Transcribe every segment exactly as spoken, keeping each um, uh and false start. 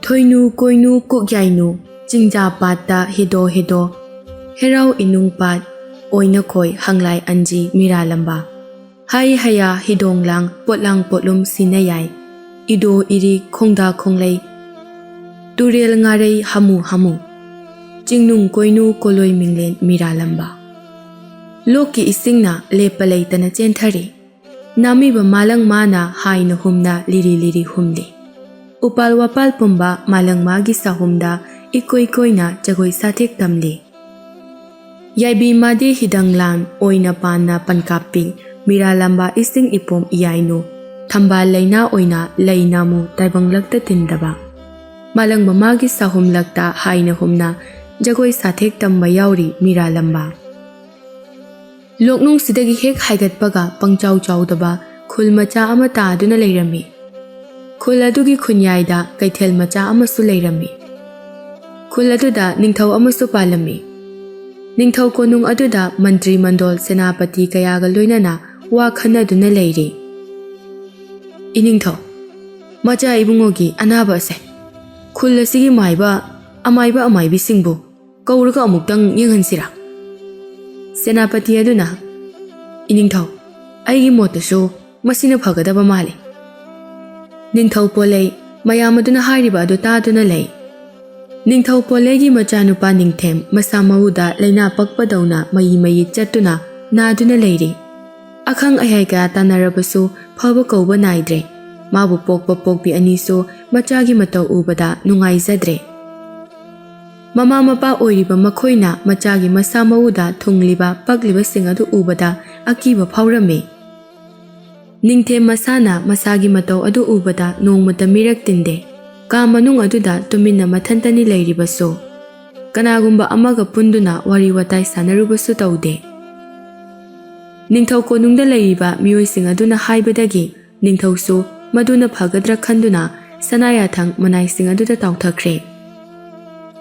ꯈꯣꯏꯅꯨ ꯀꯣꯏꯅꯨ ꯀꯨꯛꯌꯥꯏꯅꯨ, ꯆꯤꯡꯖꯥ ꯄꯥꯠꯇ ꯍꯦꯗꯣ ꯍꯦꯗꯣ, ꯍꯦꯔꯥꯎ ꯏꯅꯨꯡ ꯄꯥꯠ, ꯑꯣꯏꯅꯈꯣꯏ ꯍꯪꯂꯥꯏ ꯑꯟꯖꯤ ꯃꯤꯔꯥꯂꯝꯕ, ꯍꯩ ꯍꯌꯥ ꯍꯤꯗꯣꯡ ꯂꯥꯡ ꯄꯣꯠꯂꯥꯡ ꯄꯣꯠꯂꯨꯝ ꯁꯤꯟꯅ ꯌꯥꯏ, ꯏꯗꯣ ꯏꯔꯤ ꯈꯣꯡꯗꯥ ꯈꯣꯡꯂꯩ, ꯇꯨꯔꯦꯜ ꯉꯥꯔꯩ ꯍꯥꯃꯨ ꯍꯥꯃꯨ, ꯆꯤꯡꯅꯨꯡ ꯀꯣꯏꯅꯨ ꯀꯣꯂꯣꯏ ꯃꯤꯡꯂꯦꯟ ꯃꯤꯔꯥꯂꯝꯕ꯫ ꯂꯣꯛꯀꯤ ꯏꯁꯤꯡꯅ ꯂꯦꯞꯄ ꯂꯩꯇꯅ ꯆꯦꯟꯊꯔꯤ꯫ ꯅꯥꯃꯤꯕ ꯃꯥꯂꯪ ꯃꯥꯅ ꯍꯥꯏꯅ ꯍꯨꯝꯅ ꯂꯤꯔꯤ ꯂꯤꯔꯤ ꯍꯨꯝꯂꯤ꯫ ꯎꯄꯥꯜ ꯋꯥꯄꯥꯜ ꯄꯨꯝꯕ ꯃꯥꯂꯪ ꯃꯥꯒꯤ ꯁꯥꯍꯨꯝꯗ ꯏꯀꯣꯏ ꯀꯣꯏꯅ ꯖꯒꯣꯏ ꯁꯥꯊꯦꯛ ꯇꯝꯂꯤ꯫ ꯌꯥꯏꯕꯤ ꯃꯥꯗꯤ ꯍꯤꯗꯪ ꯂꯥꯟ ꯑꯣꯏꯅ ꯄꯥꯟꯅ ꯄꯟꯀꯥꯞꯄꯤ꯫ ꯃꯤꯔꯥꯂꯝꯕ ꯏꯁꯤꯡ ꯏꯄꯣꯝ ꯏꯌꯥꯏꯅꯨ꯫ ꯊꯝꯕꯥꯜ ꯂꯩꯅꯥ ꯑꯣꯏꯅ ꯂꯩ ꯅꯥꯃꯨ ꯇꯥꯏꯕꯪꯂꯛꯇ ꯇꯤꯟꯗꯕ꯫ ꯃꯥꯂꯪ ꯃꯃꯥꯒꯤ ꯁꯥꯍꯨꯝꯂꯛꯇ ꯍꯥꯏꯅ ꯍꯨꯝꯅ ꯖꯒꯣꯏ ꯁꯥꯊꯦꯛ ꯇꯝꯕ ꯌꯥꯎꯔꯤ ꯃꯤꯔꯥꯂꯝꯕ꯫ ꯂꯣꯛꯅꯨꯡꯁꯤꯗꯒꯤ ꯍꯦꯛ ꯍꯥꯏꯒꯠꯄꯒ ꯄꯪꯆꯥꯎ ꯆꯥꯎꯗꯕ ꯈꯨꯜ ꯃꯆꯥ ꯑꯃ ꯇꯥꯗꯨꯅ ꯂꯩꯔꯝꯃꯤ꯫ ꯈꯨꯜ ꯑꯗꯨꯒꯤ ꯈꯨꯟꯌꯥꯏꯗ ꯀꯩꯊꯦꯜ ꯃꯆꯥ ꯑꯃꯁꯨ ꯂꯩꯔꯝꯃꯤ꯫ ꯈꯨꯜ ꯑꯗꯨꯗ ꯅꯤꯡꯊꯧ ꯑꯃꯁꯨ ꯄꯥꯜꯂꯝꯃꯤ꯫ ꯅꯤꯡꯊꯧ ꯀꯣꯅꯨꯡ ꯑꯗꯨꯗ ꯃꯟꯇ꯭ꯔꯤ ꯃꯟꯗꯣꯜ ꯁꯦꯅꯥꯄꯇꯤ ꯀꯌꯥꯒ ꯂꯣꯏꯅꯅ ꯋꯥ ꯈꯟꯅꯗꯨꯅ ꯂꯩꯔꯤ꯫ "ꯏꯅꯤꯡꯊꯧ, ꯃꯆꯥ ꯏꯕꯨꯡꯉꯣꯒꯤ ꯑꯅꯥꯕ ꯑꯁꯦ ꯈꯨꯜ ꯑꯁꯤꯒꯤ ꯃꯥꯏꯕ, ꯑꯃꯥꯏꯕ ꯑꯃꯥꯏꯕꯤꯁꯤꯡꯕꯨ ꯀꯧꯔꯒ ꯑꯃꯨꯛꯇꯪ ꯌꯦꯡꯍꯟꯁꯤꯔꯥ?" ꯁꯦꯅꯥꯄꯇꯤ ꯑꯗꯨꯅ, "ꯏꯅꯤꯡꯊꯧ, ꯑꯩꯒꯤ ꯃꯣꯠꯇꯁꯨ ꯃꯁꯤꯅ ꯐꯒꯗꯕ ꯃꯥꯜꯂꯤ꯫" ꯅꯤꯡꯊꯧ ꯄꯣꯂꯩ ꯃꯌꯥꯝ ꯑꯗꯨꯅ ꯍꯥꯏꯔꯤꯕ ꯑꯗꯨ ꯇꯥꯗꯨꯅ ꯂꯩ꯫ ꯅꯤꯡꯊꯧ ꯄꯣꯂꯩꯒꯤ ꯃꯆꯥꯅꯨꯄꯥ ꯅꯤꯡꯊꯦꯝ ꯃꯁꯥ ꯃꯎꯗ ꯂꯩꯅꯥ ꯄꯛꯄꯗꯧꯅ ꯃꯌꯤ ꯃꯌꯤ ꯆꯠꯇꯨꯅ ꯅꯥꯗꯨꯅ ꯂꯩꯔꯤ꯫ ꯑꯈꯪ ꯑꯍꯩ ꯀꯌꯥ ꯇꯥꯟꯅꯔꯕꯁꯨ ꯐꯕ ꯀꯧꯕ ꯅꯥꯏꯗ꯭ꯔꯦ꯫ ꯃꯥꯕꯨ ꯄꯣꯛꯄ ꯄꯣꯛꯄꯤ ꯑꯅꯤꯁꯨ ꯃꯆꯥꯒꯤ ꯃꯇꯧ ꯎꯕꯗ ꯅꯨꯡꯉꯥꯏꯖꯗ꯭ꯔꯦ꯫ ꯃꯃꯥ ꯃꯄꯥ ꯑꯣꯏꯔꯤꯕ ꯃꯈꯣꯏꯅ ꯃꯆꯥꯒꯤ ꯃꯁꯥ ꯃꯎꯗ ꯊꯨꯡꯂꯤꯕ ꯄꯛꯂꯤꯕꯁꯤꯡ ꯑꯗꯨ ꯎꯕꯗ ꯑꯀꯤꯕ ꯐꯥꯎꯔꯝꯃꯤ꯫ ꯅꯤꯡꯊꯦꯝ ꯃꯁꯥꯅ ꯃꯁꯥꯒꯤ ꯃꯇꯧ ꯑꯗꯨ ꯎꯕꯗ ꯅꯣꯡꯃꯇ ꯃꯤꯔꯛ ꯇꯤꯟꯗꯦ꯫ ꯀꯥ ꯃꯅꯨꯡ ꯑꯗꯨꯗ ꯇꯨꯃꯤꯟꯅ ꯃꯊꯟꯇꯅꯤ ꯂꯩꯔꯤꯕꯁꯨ꯫ ꯀꯅꯥꯒꯨꯝꯕ ꯑꯃꯒ ꯄꯨꯟꯗꯨꯅ ꯋꯥꯔꯤ ꯋꯥꯇꯥꯏ ꯁꯥꯟꯅꯔꯨꯕꯁꯨ ꯇꯧꯗꯦ꯫ ꯅꯤꯡꯊꯧ ꯀꯣꯅꯨꯡꯗ ꯂꯩꯔꯤꯕ ꯃꯤꯑꯣꯏꯁꯤꯡ ꯑꯗꯨꯅ ꯍꯥꯏꯕꯗꯒꯤ ꯅꯤꯡꯊꯧꯁꯨ ꯃꯗꯨꯅ ꯐꯒꯗ꯭ꯔꯥ ꯈꯟꯗꯨꯅ ꯁꯅꯥ ꯌꯥꯊꯪ ꯃꯅꯥꯏꯁꯤꯡ ꯑꯗꯨꯗ ꯇꯥꯎꯊꯈ꯭ꯔꯦ꯫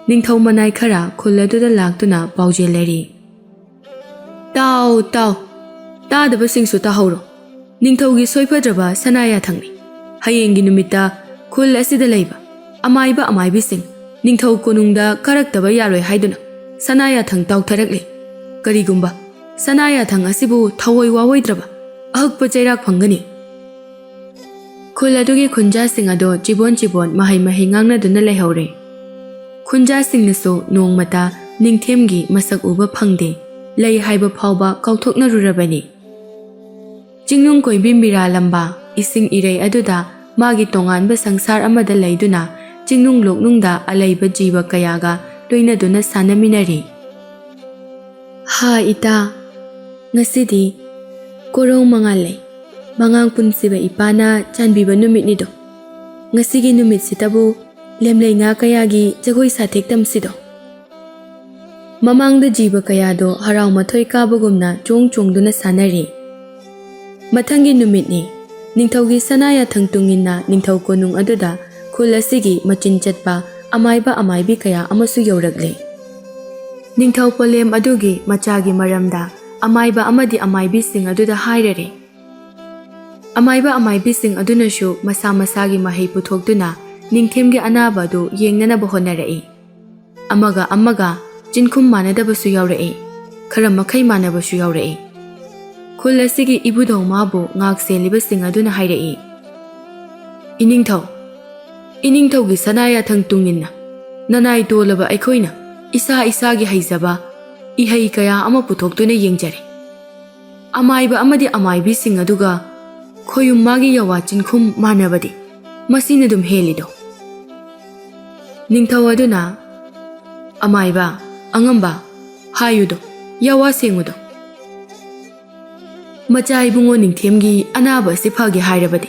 ꯅꯤꯡꯊꯧ ꯃꯅꯥꯏ ꯈꯔ ꯈꯨꯜ ꯑꯗꯨꯗ ꯂꯥꯛꯇꯨꯅ ꯄꯥꯎꯖꯦꯜꯂꯔꯤ꯫ "ꯇꯥꯎ, ꯇꯥꯎ, ꯇꯥꯗꯕꯁꯤꯡꯁꯨ ꯇꯥꯍꯧꯔꯣ꯫ ꯅꯤꯡꯊꯧꯒꯤ ꯁꯣꯏꯐꯗ꯭ꯔꯕ ꯁꯅꯥ ꯌꯥꯊꯪꯅꯤ꯫ ꯍꯌꯦꯡꯒꯤ ꯅꯨꯃꯤꯠꯇ ꯈꯨꯜ ꯑꯁꯤꯗ ꯂꯩꯕ ꯑꯃꯥꯏꯕ ꯑꯃꯥꯏꯕꯤꯁꯤꯡ, ꯅꯤꯡꯊꯧ ꯀꯣꯅꯨꯡꯗ ꯀꯥꯔꯛꯇꯕ ꯌꯥꯔꯣꯏ ꯍꯥꯏꯗꯨꯅ ꯁꯅꯥ ꯌꯥꯊꯪ ꯇꯥꯎꯊꯔꯛꯂꯦ꯫ ꯀꯔꯤꯒꯨꯝꯕ ꯁꯅꯥ ꯌꯥꯊꯪ ꯑꯁꯤꯕꯨ ꯊꯑꯣꯏ ꯋꯥꯑꯣꯏꯗ꯭ꯔꯕ ꯑꯍꯛꯄ ꯆꯩꯔꯥꯛ ꯐꯪꯒꯅꯤ꯫ ꯈꯨꯜ ꯑꯗꯨꯒꯤ ꯈꯨꯟꯖꯥꯁꯤꯡ ꯑꯗꯣ ꯆꯤꯕꯣꯟ ꯆꯤꯕꯣꯟ ꯃꯍꯩ ꯃꯍꯩ ꯉꯥꯡꯅꯗꯨꯅ ꯂꯩꯍꯧꯔꯦ꯫ ꯈꯨꯟꯖꯥꯁꯤꯡꯅꯁꯨ ꯅꯣꯡꯃꯇ ꯅꯤꯡꯊꯦꯝꯒꯤ ꯃꯁꯛ ꯎꯕ ꯐꯪꯗꯦ, ꯂꯩ ꯍꯥꯏꯕ ꯐꯥꯎꯕ ꯀꯥꯎꯊꯣꯛꯅꯔꯨꯔꯕꯅꯤ꯫ ꯆꯤꯡꯅꯨꯡ ꯀꯣꯏꯕꯤ ꯃꯤꯔꯥꯂꯝꯕ ꯏꯁꯤꯡ ꯏꯔꯩ ꯑꯗꯨꯗ ꯃꯥꯒꯤ ꯇꯣꯉꯥꯟꯕ ꯁꯪꯁꯥꯔ ꯑꯃꯗ ꯂꯩꯗꯨꯅ ꯆꯤꯡꯅꯨꯡ ꯂꯣꯛꯅꯨꯡꯗ ꯑꯂꯩꯕ ꯖꯤꯕ ꯀꯌꯥꯒ ꯂꯣꯏꯅꯗꯨꯅ ꯁꯥꯟꯅꯃꯤꯟꯅꯔꯤ꯫ ꯍꯥ ꯏꯇꯥ, ꯉꯁꯤꯗꯤ ꯀꯣꯔꯧ ꯃꯉꯥꯜ ꯂꯩ, ꯃꯉꯥꯡ ꯄꯨꯟꯁꯤꯕ ꯏꯄꯥꯅ ꯆꯥꯟꯕꯤꯕ ꯅꯨꯃꯤꯠꯅꯤꯗꯣ꯫ ꯉꯁꯤꯒꯤ ꯅꯨꯃꯤꯠꯁꯤꯗꯕꯨ ꯂꯦꯝꯂꯩ ꯉꯥ ꯀꯌꯥꯒꯤ ꯖꯒꯣꯏ ꯁꯥꯊꯦꯛ ꯇꯝꯁꯤꯗꯣ꯫ ꯃꯃꯥꯡꯗ ꯖꯤꯕ ꯀꯌꯥꯗꯣ ꯍꯔꯥꯎ ꯃꯊꯣꯏ ꯀꯥꯕꯒꯨꯝꯅ ꯆꯣꯡ ꯆꯣꯡꯗꯨꯅ ꯁꯥꯟꯅꯔꯤ꯫ ꯃꯊꯪꯒꯤ ꯅꯨꯃꯤꯠꯅꯤ꯫ ꯅꯤꯡꯊꯧꯒꯤ ꯁꯅꯥ ꯌꯥꯊꯪ ꯇꯨꯡꯏꯟꯅ ꯅꯤꯡꯊꯧ ꯀꯣꯅꯨꯡ ꯑꯗꯨꯗ ꯈꯨꯜ ꯑꯁꯤꯒꯤ ꯃꯆꯤꯟ ꯆꯠꯄ ꯑꯃꯥꯏꯕ ꯑꯃꯥꯏꯕꯤ ꯀꯌꯥ ꯑꯃꯁꯨ ꯌꯧꯔꯛꯂꯦ꯫ ꯅꯤꯡꯊꯧ ꯄꯣꯂꯦꯝ ꯑꯗꯨꯒꯤ ꯃꯆꯥꯒꯤ ꯃꯔꯝꯗ ꯑꯃꯥꯏꯕ ꯑꯃꯗꯤ ꯑꯃꯥꯏꯕꯤꯁꯤꯡ ꯑꯗꯨꯗ ꯍꯥꯏꯔꯔꯦ꯫ ꯑꯃꯥꯏꯕ ꯑꯃꯥꯏꯕꯤꯁꯤꯡ ꯑꯗꯨꯅꯁꯨ ꯃꯁꯥ ꯃꯁꯥꯒꯤ ꯃꯍꯩ ꯄꯨꯊꯣꯛꯇꯨꯅ ꯅꯤꯡꯊꯦꯝꯒꯤ ꯑꯅꯥꯕ ꯑꯗꯨ ꯌꯦꯡꯅꯅꯕ ꯍꯣꯠꯅꯔꯛꯏ꯫ ꯑꯃꯒ ꯑꯃꯒ ꯆꯤꯟꯈꯨꯝ ꯃꯥꯟꯅꯗꯕꯁꯨ ꯌꯥꯎꯔꯛꯏ, ꯈꯔ ꯃꯈꯩ ꯃꯥꯟꯅꯕꯁꯨ ꯌꯥꯎꯔꯛꯏ꯫ ꯈꯨꯜ ꯑꯁꯤꯒꯤ ꯏꯕꯨꯙꯧ ꯃꯥꯕꯨ ꯉꯥꯛ ꯁꯦꯜꯂꯤꯕꯁꯤꯡ ꯑꯗꯨꯅ ꯍꯥꯏꯔꯛꯏ, "ꯏꯅꯤꯡꯊꯧ, ꯏꯅꯤꯡꯊꯧꯒꯤ ꯁꯅꯥ ꯌꯥꯊꯪ ꯇꯨꯡꯏꯟꯅ ꯅꯅꯥꯏ ꯇꯣꯜꯂꯕ ꯑꯩꯈꯣꯏꯅ ꯏꯁꯥ ꯏꯁꯥꯒꯤ ꯍꯩꯖꯕ ꯏꯍꯩ ꯀꯌꯥ ꯑꯃ ꯄꯨꯊꯣꯛꯇꯨꯅ ꯌꯦꯡꯖꯔꯦ꯫ ꯑꯃꯥꯏꯕ ꯑꯃꯗꯤ ꯑꯃꯥꯏꯕꯤꯁꯤꯡ ꯑꯗꯨꯒ ꯈꯣꯌꯨꯝ ꯃꯥꯒꯤ ꯌꯥꯋꯥ ꯆꯤꯟꯈꯨꯝ ꯃꯥꯟꯅꯕꯗꯤ ꯃꯁꯤꯅ ꯑꯗꯨꯝ ꯍꯦꯜꯂꯤꯗꯣ?" ꯅꯤꯡꯊꯧ ꯑꯗꯨꯅ, "ꯑꯃꯥꯏꯕ, ꯑꯉꯝꯕ, ꯍꯥꯏꯌꯨꯗꯣ, ꯌꯥꯋꯥ ꯁꯦꯡꯉꯨꯗꯣ꯫ ꯃꯆꯥ ꯏꯕꯨꯡꯉꯣ ꯅꯤꯡꯊꯦꯝꯒꯤ ꯑꯅꯥꯕ ꯑꯁꯤ ꯐꯒꯦ ꯍꯥꯏꯔꯕꯗꯤ,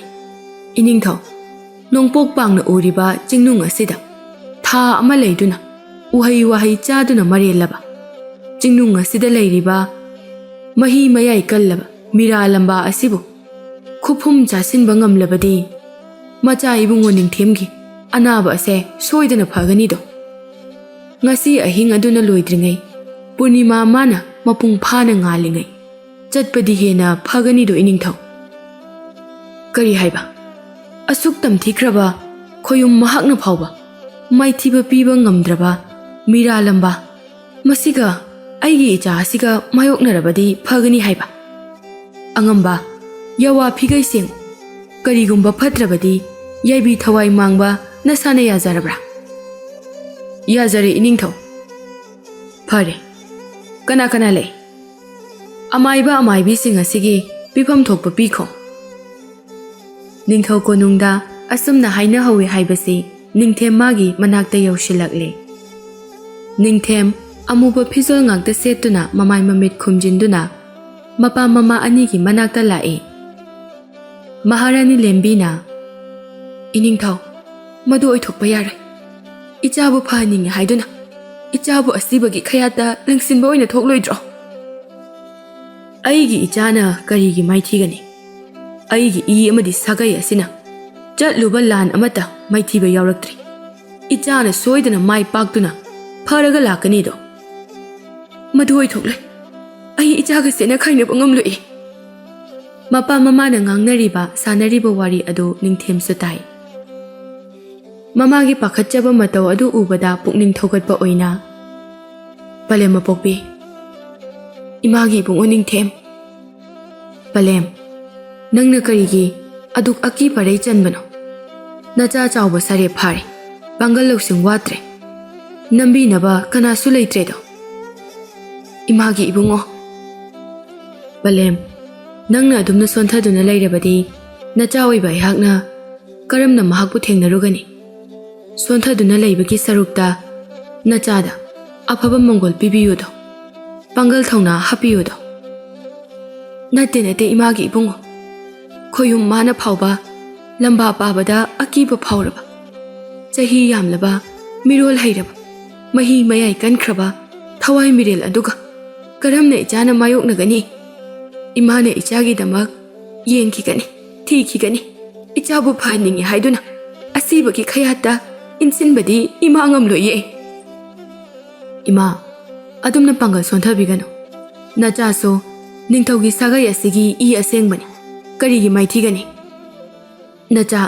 ꯏꯅꯤꯡꯊꯧ, ꯅꯣꯡꯄꯣꯛ ꯄꯥꯡꯅ ꯎꯔꯤꯕ ꯆꯤꯡꯅꯨꯡ ꯑꯁꯤꯗ ꯊꯥ ꯑꯃ ꯂꯩꯗꯨꯅ ꯎꯍꯩ ꯋꯥꯍꯩ ꯆꯥꯗꯨꯅ ꯃꯔꯦꯜꯂꯕ, ꯆꯤꯡꯅꯨꯡ ꯑꯁꯤꯗ ꯂꯩꯔꯤꯕ ꯃꯍꯤ ꯃꯌꯥꯏ ꯀꯜꯂꯕ ꯃꯤꯔꯥ ꯂꯝꯕꯥ ꯑꯁꯤꯕꯨ ꯈꯨꯐꯨꯝ ꯆꯥꯁꯤꯟꯕ ꯉꯝꯂꯕꯗꯤ, ꯃꯆꯥ ꯏꯕꯨꯡꯉꯣ ꯅꯤꯡꯊꯦꯝꯒꯤ ꯑꯅꯥꯕ ꯑꯁꯦ ꯁꯣꯏꯗꯅ ꯐꯒꯅꯤꯗꯣ꯫ ꯉꯁꯤ ꯑꯍꯤꯡ ꯑꯗꯨꯅ ꯂꯣꯏꯗ꯭ꯔꯤꯉꯩ ꯄꯨꯔꯅꯤꯃꯥ ꯃꯥꯅ ꯃꯄꯨꯡ ꯐꯥꯅ ꯉꯥꯜꯂꯤꯉꯩ ꯆꯠꯄꯗꯤ ꯍꯦꯟꯅ ꯐꯒꯅꯤꯗꯣ ꯏꯅꯤꯡꯊꯧ꯫" "ꯀꯔꯤ ꯍꯥꯏꯕ? ꯑꯁꯨꯛ ꯇꯝꯊꯤꯈ꯭ꯔꯕ ꯈꯣꯌꯨꯝ ꯃꯍꯥꯛꯅ ꯐꯥꯎꯕ ꯃꯥꯏꯊꯤꯕ ꯄꯤꯕ ꯉꯝꯗ꯭ꯔꯕ ꯃꯤꯔꯥꯂꯝꯕ, ꯃꯁꯤꯒ ꯑꯩꯒꯤ ꯏꯆꯥ ꯑꯁꯤꯒ ꯃꯥꯌꯣꯛꯅꯔꯕꯗꯤ ꯐꯒꯅꯤ ꯍꯥꯏꯕ꯫ ꯑꯉꯝꯕ, ꯌꯥꯋꯥ ꯐꯤꯒꯩ ꯁꯦꯡ, ꯀꯔꯤꯒꯨꯝꯕ ꯐꯠꯇ꯭ꯔꯕꯗꯤ ꯌꯥꯏꯕꯤ ꯊꯋꯥꯏ ꯃꯥꯡꯕ ꯅꯁꯥꯅ ꯌꯥꯖꯔꯕ꯭ꯔꯥ? ꯌꯥꯖꯔꯦ ꯏꯅꯤꯡꯊꯧ꯫ ꯐꯔꯦ, ꯀꯅꯥ ꯀꯅꯥ ꯂꯩ? ꯑꯃꯥꯏꯕ ꯑꯃꯥꯏꯕꯤꯁꯤꯡ ꯑꯁꯤꯒꯤ ꯄꯤꯐꯝ ꯊꯣꯛꯄ ꯄꯤꯈꯣ꯫ ꯅꯤꯡꯊꯧ ꯀꯣꯅꯨꯡꯗ ꯑꯁꯨꯝꯅ ꯍꯥꯏꯅꯍꯧꯋꯤ ꯍꯥꯏꯕꯁꯤ ꯅꯤꯡꯊꯦꯝ ꯃꯥꯒꯤ ꯃꯅꯥꯛꯇ ꯌꯧꯁꯤꯜꯂꯛꯂꯦ꯫ ꯅꯤꯡꯊꯦꯝ ꯑꯃꯨꯕ ꯐꯤꯖꯣꯜ ꯉꯥꯛꯇ ꯁꯦꯠꯇꯨꯅ ꯃꯃꯥꯏ ꯃꯃꯤꯠ ꯈꯨꯝꯖꯤꯟꯗꯨꯅ ꯃꯄꯥ ꯃꯃꯥ ꯑꯅꯤꯒꯤ ꯃꯅꯥꯛꯇ ꯂꯥꯛꯏ꯫ ꯃꯍꯥꯔꯥꯅꯤ ꯂꯦꯝꯕꯤꯅ, "ꯏꯅꯤꯡꯊꯧ, ꯃꯗꯨ ꯑꯣꯏꯊꯣꯛꯄ ꯌꯥꯔꯣꯏ꯫ ꯏꯆꯥꯕꯨ ꯐꯍꯟꯅꯤꯡꯉꯤ ꯍꯥꯏꯗꯨꯅ ꯏꯆꯥꯕꯨ ꯑꯁꯤꯕꯒꯤ ꯈꯌꯥꯠꯇ ꯂꯪꯁꯤꯟꯕ ꯑꯣꯏꯅ ꯊꯣꯛꯂꯣꯏꯗ꯭ꯔꯣ?" ꯑꯩꯒꯤ ꯏꯆꯥꯅ ꯀꯔꯤꯒꯤ ꯃꯥꯏꯊꯤꯒꯅꯤ? ꯑꯩꯒꯤ ꯏ ꯑꯃꯗꯤ ꯁꯥꯒꯩ ꯑꯁꯤꯅ ꯆꯠꯂꯨꯕ ꯂꯥꯟ ꯑꯃꯠꯇ ꯃꯥꯏꯊꯤꯕ ꯌꯥꯎꯔꯛꯇ꯭ꯔꯤ꯫ ꯏꯆꯥꯅ ꯁꯣꯏꯗꯅ ꯃꯥꯏ ꯄꯥꯛꯇꯨꯅ ꯐꯔꯒ ꯂꯥꯛꯀꯅꯤꯗꯣ꯫ ꯃꯗꯨ ꯑꯣꯏꯊꯣꯛꯂꯣꯏ꯫ ꯑꯩ ꯏꯆꯥꯒ ꯆꯦꯟꯅ ꯈꯥꯏꯅꯕ ꯉꯝꯂꯣꯏ꯫ ꯃꯄꯥ ꯃꯃꯥꯅ ꯉꯥꯡꯅꯔꯤꯕ, ꯁꯥꯟꯅꯔꯤꯕ ꯋꯥꯔꯤ ꯑꯗꯨ ꯅꯤꯡꯊꯦꯝꯁꯨ ꯇꯥꯏ꯫ ꯃꯃꯥꯒꯤ ꯄꯥꯈꯠꯆꯕ ꯃꯇꯧ ꯑꯗꯨ ꯎꯕꯗ ꯄꯨꯛꯅꯤꯡ ꯊꯧꯒꯠꯄ ꯑꯣꯏꯅ, "ꯄꯂꯦꯝ ꯃꯄꯣꯛꯄꯤ, ꯏꯃꯥꯒꯤ ꯏꯕꯨꯡꯉꯣ ꯅꯤꯡꯊꯦꯝ꯫" "ꯄꯂꯦꯝ, ꯅꯪꯅ ꯀꯔꯤꯒꯤ ꯑꯗꯨꯛ ꯑꯀꯤ ꯄꯔꯩ ꯆꯟꯕꯅꯣ? ꯅꯆꯥ ꯆꯥꯎꯕ ꯁꯥꯔꯦꯞ ꯐꯥꯔꯦ, ꯄꯥꯡꯒꯜ ꯂꯧꯁꯤꯡ ꯋꯥꯠꯇ꯭ꯔꯦ, ꯅꯝꯕꯤꯅꯕ ꯀꯅꯥꯁꯨ ꯂꯩꯇ꯭ꯔꯦꯗꯣ꯫" "ꯏꯃꯥꯒꯤ ꯏꯕꯨꯡꯉꯣ꯫" "ꯄꯂꯦꯝ, ꯅꯪꯅ ꯑꯗꯨꯝꯅ ꯁꯣꯟꯊꯗꯨꯅ ꯂꯩꯔꯕꯗꯤ ꯅꯆꯥ ꯑꯣꯏꯕ ꯑꯩꯍꯥꯛꯅ ꯀꯔꯝꯅ ꯃꯍꯥꯛꯄꯨ ꯊꯦꯡꯅꯔꯨꯒꯅꯤ? ꯁꯣꯟꯊꯗꯨꯅ ꯂꯩꯕꯒꯤ ꯁꯔꯨꯛꯇ ꯅꯆꯥꯗ ꯑꯐꯕ ꯃꯪꯒꯣꯜ ꯄꯤꯕꯤꯌꯨꯗꯣ, ꯄꯥꯡꯒꯜ ꯊꯧꯅꯥ ꯍꯥꯞꯄꯤꯌꯨꯗꯣ꯫" "ꯅꯠꯇꯦ, ꯅꯠꯇꯦ, ꯏꯃꯥꯒꯤ ꯏꯕꯨꯡꯉꯣ꯫ ꯈꯣꯌꯨꯝ ꯃꯥꯅ ꯐꯥꯎꯕ ꯂꯝꯕꯥ ꯄꯥꯕꯗ ꯑꯀꯤꯕ ꯐꯥꯎꯔꯕ, ꯆꯍꯤ ꯌꯥꯝꯂꯕ, ꯃꯤꯔꯣꯜ ꯍꯩꯔꯕ, ꯃꯍꯤ ꯃꯌꯥꯏ ꯀꯟꯈ꯭ꯔꯕ ꯊꯋꯥꯏ ꯃꯤꯔꯦꯜ ꯑꯗꯨꯒ ꯀꯔꯝꯅ ꯏꯆꯥꯅ ꯃꯥꯌꯣꯛꯅꯒꯅꯤ? ꯏꯃꯥꯅ ꯏꯆꯥꯒꯤꯗꯃꯛ ꯌꯦꯡꯈꯤꯒꯅꯤ, ꯊꯤꯈꯤꯒꯅꯤ꯫ ꯏꯆꯥꯕꯨ ꯐꯍꯟꯅꯤꯡꯉꯤ ꯍꯥꯏꯗꯨꯅ ꯑꯁꯤꯕꯒꯤ ꯈꯌꯥꯠꯇ ꯏꯟꯁꯤꯟꯕꯗꯤ ꯏꯃꯥ ꯉꯝꯂꯣꯏꯌꯦ꯫" "ꯏꯃꯥ, ꯑꯗꯨꯝꯅ ꯄꯥꯡꯒꯜ ꯁꯣꯟꯊꯕꯤꯒꯅꯨ꯫ ꯅꯆꯥꯁꯨ ꯅꯤꯡꯊꯧꯒꯤ ꯁꯥꯒꯩ ꯑꯁꯤꯒꯤ ꯏ ꯑꯁꯦꯡꯕꯅꯤ꯫ ꯀꯔꯤꯒꯤ ꯃꯥꯏꯊꯤꯒꯅꯤ? ꯅꯆꯥ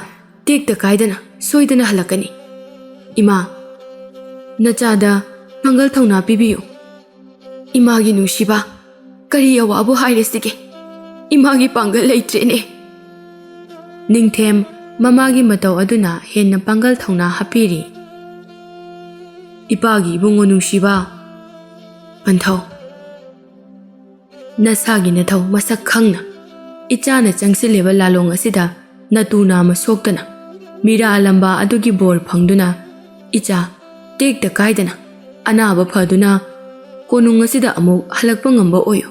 ꯇꯦꯛꯇ ꯀꯥꯏꯗꯅ ꯁꯣꯏꯗꯅ ꯍꯜꯂꯛꯀꯅꯤ꯫ ꯏꯃꯥ, ꯅꯆꯥꯗ ꯄꯥꯡꯒꯜ ꯊꯧꯅꯥ ꯄꯤꯕꯤꯌꯨ꯫ ꯏꯃꯥꯒꯤ ꯅꯨꯡꯁꯤꯕ, ꯀꯔꯤ ꯑꯋꯥꯕꯨ ꯍꯥꯏꯔꯁꯤꯒꯦ? ꯏꯃꯥꯒꯤ ꯄꯥꯡꯒꯜ ꯂꯩꯇ꯭ꯔꯦꯅꯦ꯫ ꯅꯤꯡꯊꯦꯝ ꯃꯃꯥꯒꯤ ꯃꯇꯧ ꯑꯗꯨꯅ ꯍꯦꯟꯅ ꯄꯥꯡꯒꯜ ꯊꯧꯅꯥ ꯍꯥꯞꯄꯤꯔꯤ꯫ ꯏꯄꯥꯒꯤ ꯏꯕꯨꯡꯉꯣ ꯅꯨꯡꯁꯤꯕ, ꯄꯟꯊꯧ, ꯅꯁꯥꯒꯤ ꯅꯊꯧ ꯃꯁꯛ ꯈꯪꯅ ꯏꯆꯥꯅ ꯆꯪꯁꯤꯜꯂꯤꯕ ꯂꯥꯂꯣꯡ ꯑꯁꯤꯗ ꯅꯇꯨ ꯅꯥꯝꯃ ꯁꯣꯛꯇꯅ, ꯃꯤꯔꯥ ꯂꯝꯕꯥ ꯑꯗꯨꯒꯤ ꯕꯣꯔ ꯐꯪꯗꯨꯅ ꯏꯆꯥ ꯇꯦꯛꯇ ꯀꯥꯏꯗꯅ ꯑꯅꯥꯕ ꯐꯗꯨꯅ ꯀꯣꯅꯨꯡ ꯑꯁꯤꯗ ꯑꯃꯨꯛ ꯍꯜꯂꯛꯄ ꯉꯝꯕ ꯑꯣꯏꯌꯨ꯫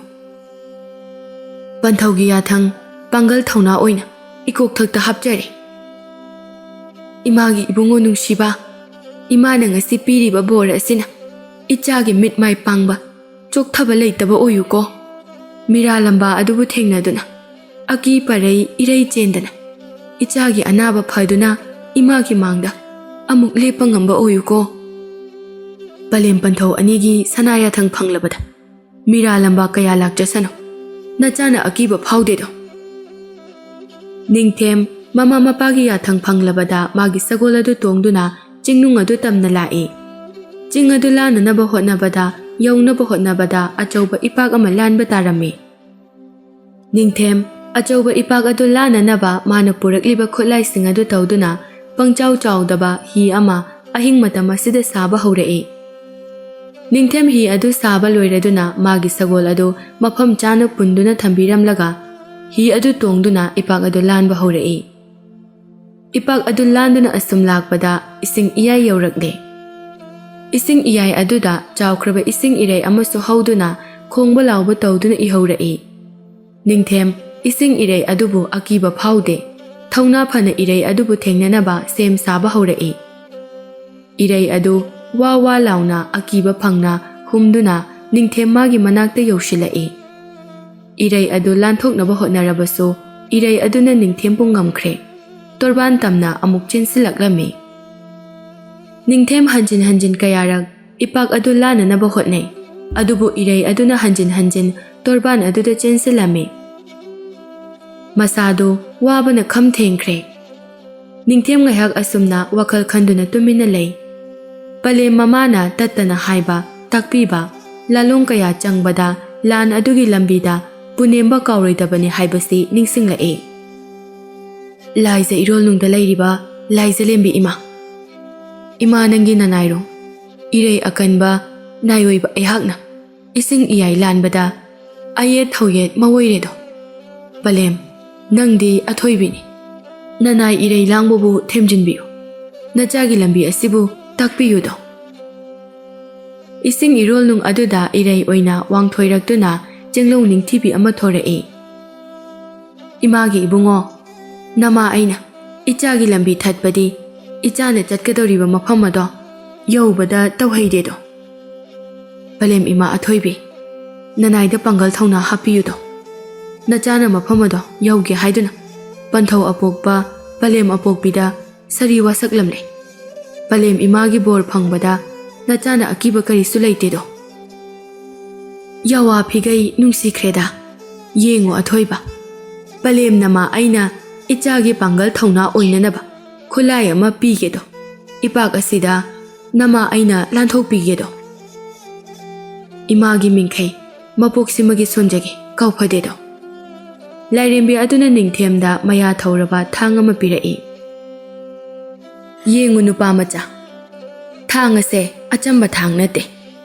ꯄꯟꯊꯧꯒꯤ ꯌꯥꯊꯪ ꯄꯥꯡꯒꯜ ꯊꯧꯅꯥ ꯑꯣꯏꯅ ꯏꯀꯣꯛꯊꯛꯇ ꯍꯥꯞꯆꯔꯤ꯫ ꯏꯃꯥꯒꯤ ꯏꯕꯨꯡꯉꯣ ꯅꯨꯡꯁꯤꯕ, ꯏꯃꯥꯅ ꯉꯁꯤ ꯄꯤꯔꯤꯕ ꯕꯣꯔ ꯑꯁꯤꯅ ꯏꯆꯥꯒꯤ ꯃꯤꯠ ꯃꯥꯏ ꯄꯥꯡꯕ, ꯆꯣꯛꯊꯕ ꯂꯩꯇꯕ ꯑꯣꯏꯌꯨꯀꯣ꯫ ꯃꯤꯔꯥ ꯂꯝꯕꯥ ꯑꯗꯨꯕꯨ ꯊꯦꯡꯅꯗꯨꯅ ꯑꯀꯤ ꯄꯔꯩ ꯏꯔꯩ ꯆꯦꯟꯗꯅ ꯏꯆꯥꯒꯤ ꯑꯅꯥꯕ ꯐꯗꯨꯅ ꯏꯃꯥꯒꯤ ꯃꯥꯡꯗ ꯑꯃꯨꯛ ꯂꯦꯞꯄ ꯉꯝꯕ ꯑꯣꯏꯌꯨꯀꯣ꯫ ꯄꯂꯦꯝ ꯄꯟꯊꯧ ꯑꯅꯤꯒꯤ ꯁꯅꯥ ꯌꯥꯊꯪ ꯐꯪꯂꯕꯗ ꯃꯤꯔꯥ ꯂꯝꯕꯥ ꯀꯌꯥ ꯂꯥꯛꯆꯁꯅꯨ, ꯅꯆꯥꯅ ꯑꯀꯤꯕ ꯐꯥꯎꯗꯦꯗꯣ꯫ ꯅꯤꯡꯊꯦꯝ ꯃꯃꯥ ꯃꯄꯥꯒꯤ ꯌꯥꯊꯪ ꯐꯪꯂꯕꯗ ꯃꯥꯒꯤ ꯁꯒꯣꯜ ꯑꯗꯨ ꯇꯣꯡꯗꯨꯅ ꯆꯤꯡꯅꯨꯡ ꯑꯗꯨ ꯇꯝꯅ ꯂꯥꯛꯏ꯫ ꯆꯤꯡ ꯑꯗꯨ ꯂꯥꯟꯅꯅꯕ ꯍꯣꯠꯅꯕꯗ, ꯌꯧꯅꯕ ꯍꯣꯠꯅꯕꯗ ꯑꯆꯧꯕ ꯏꯄꯥꯛ ꯑꯃ ꯂꯥꯟꯕ ꯇꯥꯔꯝꯃꯤ꯫ ꯅꯤꯡꯊꯦꯝ ꯑꯆꯧꯕ ꯏꯄꯥꯛ ꯑꯗꯨ ꯂꯥꯟꯅꯅꯕ ꯃꯥꯅ ꯄꯨꯔꯛꯂꯤꯕ ꯈꯨꯠꯂꯥꯏꯁꯤꯡ ꯑꯗꯨ ꯇꯧꯗꯨꯅ ꯄꯪꯆꯥꯎ ꯆꯥꯎꯗꯕ ꯍꯤ ꯑꯃ ꯑꯍꯤꯡ ꯃꯇꯝ ꯑꯁꯤꯗ ꯁꯥꯕ ꯍꯧꯔꯛꯏ꯫ ꯅꯤꯡꯊꯦꯝ ꯍꯤ ꯑꯗꯨ ꯁꯥꯕ ꯂꯣꯏꯔꯗꯨꯅ ꯃꯥꯒꯤ ꯁꯒꯣꯜ ꯑꯗꯨ ꯃꯐꯝ ꯆꯥꯅ ꯄꯨꯟꯗꯨꯅ ꯊꯝꯕꯤꯔꯝꯂꯒ ꯍꯤ ꯑꯗꯨ ꯇꯣꯡꯗꯨꯅ ꯏꯄꯥꯛ ꯑꯗꯨ ꯂꯥꯟꯕ ꯍꯧꯔꯛꯏ꯫ ꯏꯄꯥꯛ ꯑꯗꯨ ꯂꯥꯟꯗꯨꯅ ꯑꯁꯨꯝ ꯂꯥꯛꯄꯗ ꯏꯁꯤꯡ ꯏꯌꯥꯏ ꯌꯧꯔꯛꯂꯦ꯫ ꯏꯁꯤꯡ ꯏꯌꯥꯏ ꯑꯗꯨꯗ ꯆꯥꯎꯈ꯭ꯔꯕ ꯏꯁꯤꯡ ꯏꯔꯩ ꯑꯃꯁꯨ ꯍꯧꯗꯨꯅ ꯈꯣꯡꯕ ꯂꯥꯎꯕ ꯇꯧꯗꯨꯅ ꯏꯍꯧꯔꯛꯏ꯫ ꯅꯤꯡꯊꯦꯝ ꯏꯁꯤꯡ ꯏꯔꯩ ꯑꯗꯨꯕꯨ ꯑꯀꯤꯕ ꯐꯥꯎꯗꯦ꯫ ꯊꯧꯅꯥ ꯐꯅ ꯏꯔꯩ ꯑꯗꯨꯕꯨ ꯊꯦꯡꯅꯅꯕ ꯁꯦꯝ ꯁꯥꯕ ꯍꯧꯔꯛꯏ꯫ ꯏꯔꯩ ꯑꯗꯨ ꯋꯥ ꯋꯥ ꯂꯥꯎꯅ ꯑꯀꯤꯕ ꯐꯪꯅ ꯍꯨꯝꯗꯨꯅ ꯅꯤꯡꯊꯦꯝ ꯃꯥꯒꯤ ꯃꯅꯥꯛꯇ ꯌꯧꯁꯤꯜꯂꯛꯏ꯫ ꯏꯔꯩ ꯑꯗꯨ ꯂꯥꯟꯊꯣꯛꯅꯕ ꯍꯣꯠꯅꯔꯕꯁꯨ ꯏꯔꯩ ꯑꯗꯨꯅ ꯅꯤꯡꯊꯦꯝꯕꯨ ꯉꯝꯈ꯭ꯔꯦ꯫ ꯇꯣꯔꯕꯥꯟ ꯇꯝꯅ ꯑꯃꯨꯛ ꯆꯦꯟꯁꯤꯜꯂꯛꯂꯝꯃꯤ꯫ ꯅꯤꯡꯊꯦꯝ ꯍꯟꯖꯤꯟ ꯍꯟꯖꯤꯟ ꯀꯌꯥꯔꯛ ꯏꯄꯥꯛ ꯑꯗꯨ ꯂꯥꯟꯅꯅꯕ ꯍꯣꯠꯅꯩ, ꯑꯗꯨꯕꯨ ꯏꯔꯩ ꯑꯗꯨꯅ ꯍꯟꯖꯤꯟ ꯍꯟꯖꯤꯟ ꯇꯣꯔꯕꯥꯟ ꯑꯗꯨꯗ ꯆꯦꯟꯁꯤꯜꯂꯝꯃꯤ꯫ ꯃꯁꯥꯗꯨ ꯋꯥꯕꯅ ꯈꯝ ꯊꯦꯡꯈ꯭ꯔꯦ꯫ ꯅꯤꯡꯊꯦꯝ ꯉꯥꯏꯍꯥꯛ ꯑꯁꯨꯝꯅ ꯋꯥꯈꯜ ꯈꯟꯗꯨꯅ ꯇꯨꯃꯤꯟꯅ ꯂꯩ꯫ ꯄꯂꯦꯝ ꯃꯃꯥꯅ ꯇꯠꯇꯅ ꯍꯥꯏꯕ, ꯇꯥꯛꯄꯤꯕ, ꯂꯥꯂꯣꯡ ꯀꯌꯥ ꯆꯪꯕꯗ ꯂꯥꯟ ꯑꯗꯨꯒꯤ ꯂꯝꯕꯤꯗ ꯄꯨꯅꯦꯝꯕ ꯀꯥꯎꯔꯣꯏꯗꯕꯅꯤ ꯍꯥꯏꯕꯁꯤ ꯅꯤꯡꯁꯤꯡꯂꯛꯏ꯫ ꯂꯥꯏꯖ ꯏꯔꯣꯜꯅꯨꯡꯗ ꯂꯩꯔꯤꯕ ꯂꯥꯏꯖꯂꯦꯝꯕꯤ ꯏꯃꯥ, ꯏꯃꯥ ꯅꯪꯒꯤ ꯅꯅꯥꯏꯔꯣ, ꯏꯔꯩ ꯑꯀꯟꯕ ꯅꯥꯏꯑꯣꯏꯕ ꯑꯩꯍꯥꯛꯅ ꯏꯁꯤꯡ ꯏꯌꯥꯏ ꯂꯥꯟꯕꯗ ꯑꯌꯦꯠ ꯊꯧꯌꯦꯠ ꯃꯑꯣꯏꯔꯦꯗꯣ꯫ ꯄꯂꯦꯝ, ꯅꯪꯗꯤ ꯑꯊꯣꯏꯕꯤꯅꯤ꯫ ꯅꯅꯥꯏ ꯏꯔꯩ ꯂꯥꯡꯕꯕꯨ ꯊꯦꯝꯖꯤꯟꯕꯤꯌꯨ꯫ ꯅꯆꯥꯒꯤ ꯂꯝꯕꯤ ꯑꯁꯤꯕꯨ ꯇꯥꯛꯄꯤꯌꯨꯗꯣ꯫ ꯏꯁꯤꯡ ꯏꯔꯣꯜꯅꯨꯡ ꯑꯗꯨꯗ ꯏꯔꯩ ꯑꯣꯏꯅ ꯋꯥꯡꯊꯣꯏꯔꯛꯇꯨꯅ ꯆꯦꯡꯂꯧ ꯅꯤꯡꯊꯤꯕꯤ ꯑꯃ ꯊꯣꯔꯛꯏ꯫ ꯏꯃꯥꯒꯤ ꯏꯕꯨꯡꯉꯣ, ꯅꯃꯥ ꯑꯩꯅ ꯏꯆꯥꯒꯤ ꯂꯝꯕꯤ ꯊꯠꯄꯗꯤ ꯏꯆꯥꯅ ꯆꯠꯀꯗꯧꯔꯤꯕ ꯃꯐꯝ ꯑꯗꯣ ꯌꯧꯕꯗ ꯇꯧꯍꯩꯗꯦꯗꯣ꯫ ꯄꯂꯦꯝ ꯏꯃꯥ ꯑꯊꯣꯏꯕꯤ, ꯅꯅꯥꯏꯗ ꯄꯥꯡꯒꯜ ꯊꯧꯅꯥ ꯍꯥꯞꯄꯤꯌꯨꯗꯣ꯫ ꯅꯆꯥꯅ ꯃꯐꯝ ꯑꯗꯣ ꯌꯧꯒꯦ ꯍꯥꯏꯗꯨꯅ ꯄꯟꯊꯧ ꯑꯄꯣꯛꯄ ꯄꯂꯦꯝ ꯑꯄꯣꯛꯄꯤꯗ ꯁꯥꯔꯤ ꯋꯥꯁꯛꯂꯝꯂꯦ꯫ ꯄꯂꯦꯝ ꯏꯃꯥꯒꯤ ꯕꯣꯔ ꯐꯪꯕꯗ ꯅꯆꯥꯅ ꯑꯀꯤꯕ ꯀꯔꯤꯁꯨ ꯂꯩꯇꯦꯗꯣ꯫ ꯌꯥꯋꯥ ꯐꯤꯒꯩ ꯅꯨꯡꯁꯤꯈ꯭ꯔꯦꯗ꯫ ꯌꯦꯡꯉꯨ ꯑꯊꯣꯏꯕ, ꯄꯂꯦꯝ ꯅꯃꯥ ꯑꯩꯅ ꯏꯆꯥꯒꯤ ꯄꯥꯡꯒꯜ ꯊꯧꯅꯥ ꯑꯣꯏꯅꯅꯕ ꯈꯨꯠꯂꯥꯏ ꯑꯃ ꯄꯤꯒꯦꯗꯣ꯫ ꯏꯄꯥꯛ ꯑꯁꯤꯗ ꯅꯃꯥ ꯑꯩꯅ ꯂꯥꯟꯊꯣꯛꯄꯤꯒꯦꯗꯣ꯫ ꯏꯃꯥꯒꯤ ꯃꯤꯡꯈꯩ ꯃꯄꯣꯛꯁꯤꯃꯒꯤ ꯁꯣꯟꯖꯒꯦ, ꯀꯥꯎꯐꯗꯦꯗꯣ꯫ ꯂꯥꯏꯔꯦꯝꯕꯤ ꯑꯗꯨꯅ ꯅꯤꯡꯊꯦꯝꯗ ꯃꯌꯥ ꯊꯧꯔꯕ ꯊꯥꯡ ꯑꯃ ꯄꯤꯔꯛꯏ꯫ ꯌꯦꯡꯉꯨ ꯅꯨꯄꯥ ꯃꯆꯥ, ꯊꯥꯡ ꯑꯁꯦ ꯑꯆꯝꯕ ꯊꯥꯡ ꯅꯠꯇꯦ꯫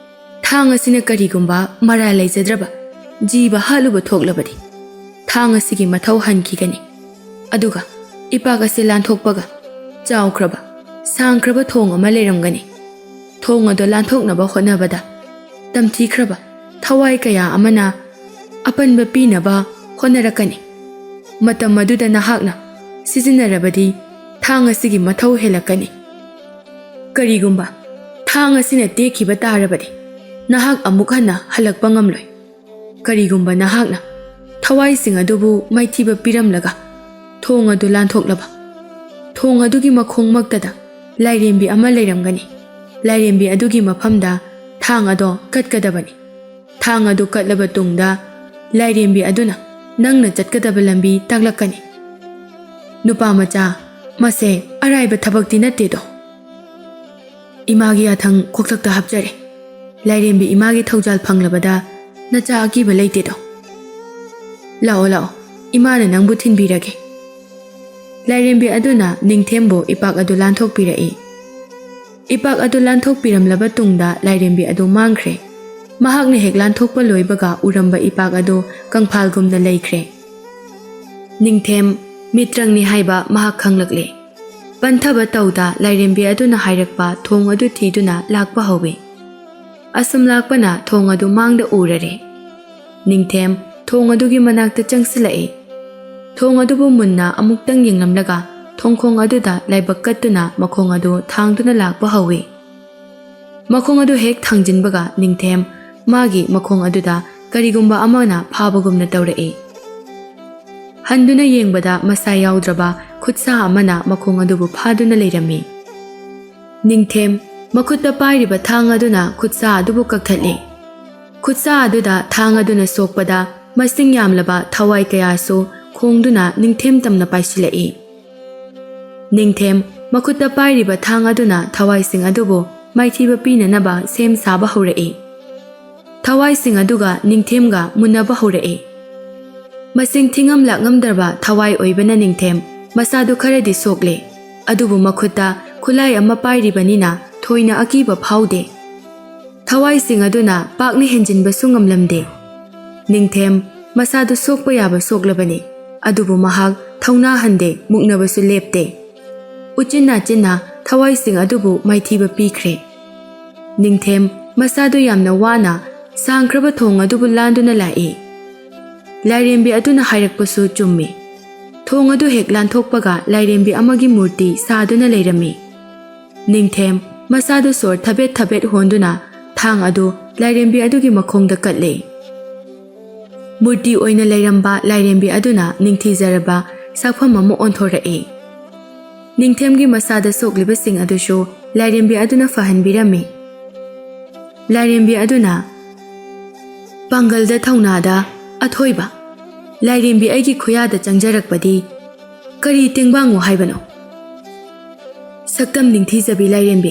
ꯊꯥꯡ ꯑꯁꯤꯅ ꯀꯔꯤꯒꯨꯝꯕ ꯃꯔꯥꯜ ꯂꯩꯖꯗ꯭ꯔꯕ ꯖꯤꯕ ꯍꯥꯠꯂꯨꯕ ꯊꯣꯛꯂꯕꯗꯤ ꯊꯥꯡ ꯑꯁꯤꯒꯤ ꯃꯊꯧ ꯍꯟꯈꯤꯒꯅꯤ꯫ ꯑꯗꯨꯒ ꯏꯄꯥꯛ ꯑꯁꯤ ꯂꯥꯟꯊꯣꯛꯄꯒ ꯆꯥꯎꯈ꯭ꯔꯕ, ꯁꯥꯡꯈ꯭ꯔꯕ ꯊꯣꯡ ꯑꯃ ꯂꯩꯔꯝꯒꯅꯤ꯫ ꯊꯣꯡ ꯑꯗꯨ ꯂꯥꯟꯊꯣꯛꯅꯕ ꯍꯣꯠꯅꯕꯗ ꯇꯝꯊꯤꯈ꯭ꯔꯕ ꯊꯋꯥꯏ ꯀꯌꯥ ꯑꯃꯅ ꯑꯄꯟꯕ ꯄꯤꯅꯕ ꯍꯣꯠꯅꯔꯛꯀꯅꯤ꯫ ꯃꯇꯝ ꯑꯗꯨꯗ ꯅꯍꯥꯛꯅ ꯁꯤꯖꯤꯟꯅꯔꯕꯗꯤ ꯊꯥꯡ ꯑꯁꯤꯒꯤ ꯃꯊꯧ ꯍꯦꯜꯂꯛꯀꯅꯤ꯫ ꯀꯔꯤꯒꯨꯝꯕ ꯊꯥꯡ ꯑꯁꯤꯅ ꯇꯦꯛꯈꯤꯕ ꯇꯥꯔꯕꯗꯤ ꯅꯍꯥꯛ ꯑꯃꯨꯛ ꯍꯟꯅ ꯍꯜꯂꯛꯄ ꯉꯝꯂꯣꯏ꯫ ꯀꯔꯤꯒꯨꯝꯕ ꯅꯍꯥꯛꯅ ꯊꯋꯥꯏꯁꯤꯡ ꯑꯗꯨꯕꯨ ꯃꯥꯏꯊꯤꯕ ꯄꯤꯔꯝꯂꯒ ꯊꯣꯡ ꯑꯗꯨ ꯂꯥꯟꯊꯣꯛꯂꯕ, ꯊꯣꯡ ꯑꯗꯨꯒꯤ ꯃꯈꯣꯡꯃꯛꯇꯗ ꯂꯥꯏꯔꯦꯝꯕꯤ ꯑꯃ ꯂꯩꯔꯝꯒꯅꯤ꯫ ꯂꯥꯏꯔꯦꯝꯕꯤ ꯑꯗꯨꯒꯤ ꯃꯐꯝꯗ ꯊꯥꯡ ꯑꯗꯣ ꯀꯠꯀꯗꯕꯅꯤ꯫ ꯊꯥꯡ ꯑꯗꯨ ꯀꯠꯂꯕ ꯇꯨꯡꯗ ꯂꯥꯏꯔꯦꯝꯕꯤ ꯑꯗꯨꯅ ꯅꯪꯅ ꯆꯠꯀꯗꯕ ꯂꯝꯕꯤ ꯇꯥꯛꯂꯛꯀꯅꯤ꯫ ꯅꯨꯄꯥ ꯃꯆꯥ, "ꯃꯁꯦ ꯑꯔꯥꯏꯕ ꯊꯕꯛꯇꯤ ꯅꯠꯇꯦꯗꯣ꯫ ꯏꯃꯥꯒꯤ ꯌꯥꯊꯪ ꯈꯣꯛꯊꯛꯇ ꯍꯥꯞꯆꯔꯦ꯫ ꯂꯥꯏꯔꯦꯝꯕꯤ ꯏꯃꯥꯒꯤ ꯊꯧꯖꯥꯜ ꯐꯪꯂꯕꯗ ꯅꯆꯥ ꯑꯀꯤꯕ ꯂꯩꯇꯦꯗꯣ꯫ ꯂꯥꯛꯑꯣ, ꯂꯥꯛꯑꯣ, ꯏꯃꯥꯅ ꯅꯪꯕꯨ ꯊꯤꯟꯕꯤꯔꯒꯦ꯫" ꯂꯥꯏꯔꯦꯝꯕꯤ ꯑꯗꯨꯅ ꯅꯤꯡꯊꯦꯝꯕꯨ ꯏꯄꯥꯛ ꯑꯗꯨ ꯂꯥꯟꯊꯣꯛꯄꯤꯔꯛꯏ꯫ ꯏꯄꯥꯛ ꯑꯗꯨ ꯂꯥꯟꯊꯣꯛꯄꯤꯔꯝꯂꯕ ꯇꯨꯡꯗ ꯂꯥꯏꯔꯦꯝꯕꯤ ꯑꯗꯨ ꯃꯥꯡꯈ꯭ꯔꯦ꯫ ꯃꯍꯥꯛꯅ ꯍꯦꯛ ꯂꯥꯟꯊꯣꯛꯄ ꯂꯣꯏꯕꯒ ꯎꯔꯝꯕ ꯏꯄꯥꯛ ꯑꯗꯨ ꯀꯪꯐꯥꯜꯒꯨꯝꯅ ꯂꯩꯈ꯭ꯔꯦ꯫ ꯅꯤꯡꯊꯦꯝ ꯃꯤꯇ꯭ꯔꯪꯅꯤ ꯍꯥꯏꯕ ꯃꯍꯥꯛ ꯈꯪꯂꯛꯂꯦ꯫ ꯄꯟꯊꯕ ꯇꯧꯗ ꯂꯥꯏꯔꯦꯝꯕꯤ ꯑꯗꯨꯅ ꯍꯥꯏꯔꯛꯄ ꯊꯣꯡ ꯑꯗꯨ ꯊꯤꯗꯨꯅ ꯂꯥꯛꯄ ꯍꯧꯏ꯫ ꯑꯁꯨꯝ ꯂꯥꯛꯄꯅ ꯊꯣꯡ ꯑꯗꯨ ꯃꯥꯡꯗ ꯎꯔꯔꯦ꯫ ꯅꯤꯡꯊꯦꯝ ꯊꯣꯡ ꯑꯗꯨꯒꯤ ꯃꯅꯥꯛꯇ ꯆꯪꯁꯤꯜꯂꯛꯏ꯫ ꯊꯣꯡ ꯑꯗꯨꯕꯨ ꯃꯨꯟꯅ ꯑꯃꯨꯛꯇꯪ ꯌꯦꯡꯂꯝꯂꯒ ꯊꯣꯡꯈꯣꯡ ꯑꯗꯨꯗ ꯂꯥꯏꯕꯛ ꯀꯠꯇꯨꯅ ꯃꯈꯣꯡ ꯑꯗꯨ ꯊꯥꯡꯗꯨꯅ ꯂꯥꯛꯄ ꯍꯧꯏ꯫ ꯃꯈꯣꯡ ꯑꯗꯨ ꯍꯦꯛ ꯊꯥꯡꯖꯤꯟꯕꯒ ꯅꯤꯡꯊꯦꯝ ꯃꯥꯒꯤ ꯃꯈꯣꯡ ꯑꯗꯨꯗ ꯀꯔꯤꯒꯨꯝꯕ ꯑꯃꯅ ꯐꯥꯕꯒꯨꯝꯅ ꯇꯧꯔꯛꯏ꯫ ꯍꯟꯗꯨꯅ ꯌꯦꯡꯕꯗ ꯃꯁꯥ ꯌꯥꯎꯗ꯭ꯔꯕ ꯈꯨꯠꯁꯥ ꯑꯃꯅ ꯃꯈꯣꯡ ꯑꯗꯨꯕꯨ ꯐꯥꯗꯨꯅ ꯂꯩꯔꯝꯃꯤ꯫ ꯅꯤꯡꯊꯦꯝ ꯃꯈꯨꯠꯇ ꯄꯥꯏꯔꯤꯕ ꯊꯥꯡ ꯑꯗꯨꯅ ꯈꯨꯠꯁꯥ ꯑꯗꯨꯕꯨ ꯀꯛꯊꯠꯂꯤ꯫ ꯈꯨꯠꯁꯥ ꯑꯗꯨꯗ ꯊꯥꯡ ꯑꯗꯨꯅ ꯁꯣꯛꯄꯗ ꯃꯁꯤꯡ ꯌꯥꯝꯂꯕ ꯊꯋꯥꯏ ꯀꯌꯥꯁꯨ ꯈꯣꯡꯗꯨꯅ ꯅꯤꯡꯊꯦꯝ ꯇꯝꯅ ꯄꯥꯏꯁꯤꯜꯂꯛꯏ꯫ ꯅꯤꯡꯊꯦꯝ ꯃꯈꯨꯠꯇ ꯄꯥꯏꯔꯤꯕ ꯊꯥꯡ ꯑꯗꯨꯅ ꯊꯋꯥꯏꯁꯤꯡ ꯑꯗꯨꯕꯨ ꯃꯥꯏꯊꯤꯕ ꯄꯤꯅꯅꯕ ꯁꯦꯝ ꯁꯥꯕ ꯍꯧꯔꯛꯏ꯫ ꯊꯋꯥꯏꯁꯤꯡ ꯑꯗꯨꯒ ꯅꯤꯡꯊꯦꯝꯒ ꯃꯨꯟꯅꯕ ꯍꯧꯔꯛꯏ꯫ ꯃꯁꯤꯡ ꯊꯤꯉꯝ ꯂꯥꯛꯉꯝꯗ꯭ꯔꯕ ꯊꯋꯥꯏ ꯑꯣꯏꯕꯅ ꯅꯤꯡꯊꯦꯝ ꯃꯁꯥꯗꯨ ꯈꯔꯗꯤ ꯁꯣꯛꯂꯦ, ꯑꯗꯨꯕꯨ ꯃꯈꯨꯠꯇ ꯈꯨꯠꯂꯥꯏ ꯑꯃ ꯄꯥꯏꯔꯤꯕꯅꯤꯅ ꯊꯣꯏꯅ ꯑꯀꯤꯕ ꯐꯥꯎꯗꯦ꯫ ꯊꯋꯥꯏꯁꯤꯡ ꯑꯗꯨꯅ ꯄꯥꯛꯅ ꯍꯦꯟꯖꯤꯟꯕꯁꯨ ꯉꯝꯂꯝꯗꯦ꯫ ꯅꯤꯡꯊꯦꯝ ꯃꯁꯥꯗꯨ ꯁꯣꯛꯄ ꯌꯥꯕ ꯁꯣꯛꯂꯕꯅꯤ, ꯑꯗꯨꯕꯨ ꯃꯍꯥꯛ ꯊꯧꯅꯥ ꯍꯟꯗꯦ, ꯃꯨꯛꯅꯕꯁꯨ ꯂꯦꯞꯇꯦ꯫ ꯎꯆꯤꯟ ꯅꯥꯆꯤꯟꯅ ꯊꯋꯥꯏꯁꯤꯡ ꯑꯗꯨꯕꯨ ꯃꯥꯏꯊꯤꯕ ꯄꯤꯈ꯭ꯔꯦ꯫ ꯅꯤꯡꯊꯦꯝ ꯃꯁꯥꯗꯨ ꯌꯥꯝꯅ ꯋꯥꯅ ꯁꯥꯡꯈ꯭ꯔꯕ ꯊꯣꯡ ꯑꯗꯨꯕꯨ ꯂꯥꯟꯗꯨꯅ ꯂꯥꯛꯏ꯫ ꯂꯥꯏꯔꯦꯝꯕꯤ ꯑꯗꯨꯅ ꯍꯥꯏꯔꯛꯄꯁꯨ ꯆꯨꯝꯃꯤ꯫ ꯊꯣꯡ ꯑꯗꯨ ꯍꯦꯛ ꯂꯥꯟꯊꯣꯛꯄꯒ ꯂꯥꯏꯔꯦꯝꯕꯤ ꯑꯃꯒꯤ ꯃꯨꯔꯇꯤ ꯁꯥꯗꯨꯅ ꯂꯩꯔꯝꯃꯤ꯫ ꯅꯤꯡꯊꯦꯝ ꯃꯁꯥꯗꯨ ꯁꯣꯔ ꯊꯕꯦꯠ ꯊꯕꯦꯠ ꯍꯣꯟꯗꯨꯅ ꯊꯥꯡ ꯑꯗꯨ ꯂꯥꯏꯔꯦꯝꯕꯤ ꯑꯗꯨꯒꯤ ꯃꯈꯣꯡꯗ ꯀꯠꯂꯦ꯫ ꯃꯨꯔꯇꯤ ꯑꯣꯏꯅ ꯂꯩꯔꯝꯕ ꯂꯥꯏꯔꯦꯝꯕꯤ ꯑꯗꯨꯅ ꯅꯤꯡꯊꯤꯖꯔꯕ ꯁꯛꯐꯝ ꯑꯃ ꯑꯣꯟꯊꯣꯔꯛꯏ꯫ ꯅꯤꯡꯊꯦꯝꯒꯤ ꯃꯁꯥꯗ ꯁꯣꯛꯂꯤꯕꯁꯤꯡ ꯑꯗꯨꯁꯨ ꯂꯥꯏꯔꯦꯝꯕꯤ ꯑꯗꯨꯅ ꯐꯍꯟꯕꯤꯔꯝꯃꯤ꯫ ꯂꯥꯏꯔꯦꯝꯕꯤ ꯑꯗꯨꯅ, "ꯄꯥꯡꯒꯜꯗ ꯊꯧꯅꯥꯗ ꯑꯊꯣꯏꯕ ꯂꯥꯏꯔꯦꯝꯕꯤ ꯑꯩꯒꯤ ꯈꯨꯌꯥꯗ ꯆꯪꯖꯔꯛꯄꯗꯤ ꯀꯔꯤ ꯇꯦꯡꯕꯥꯡꯉꯨ ꯍꯥꯏꯕꯅꯣ? ꯁꯛꯇꯝ ꯅꯤꯡꯊꯤꯖꯕꯤ ꯂꯥꯏꯔꯦꯝꯕꯤ,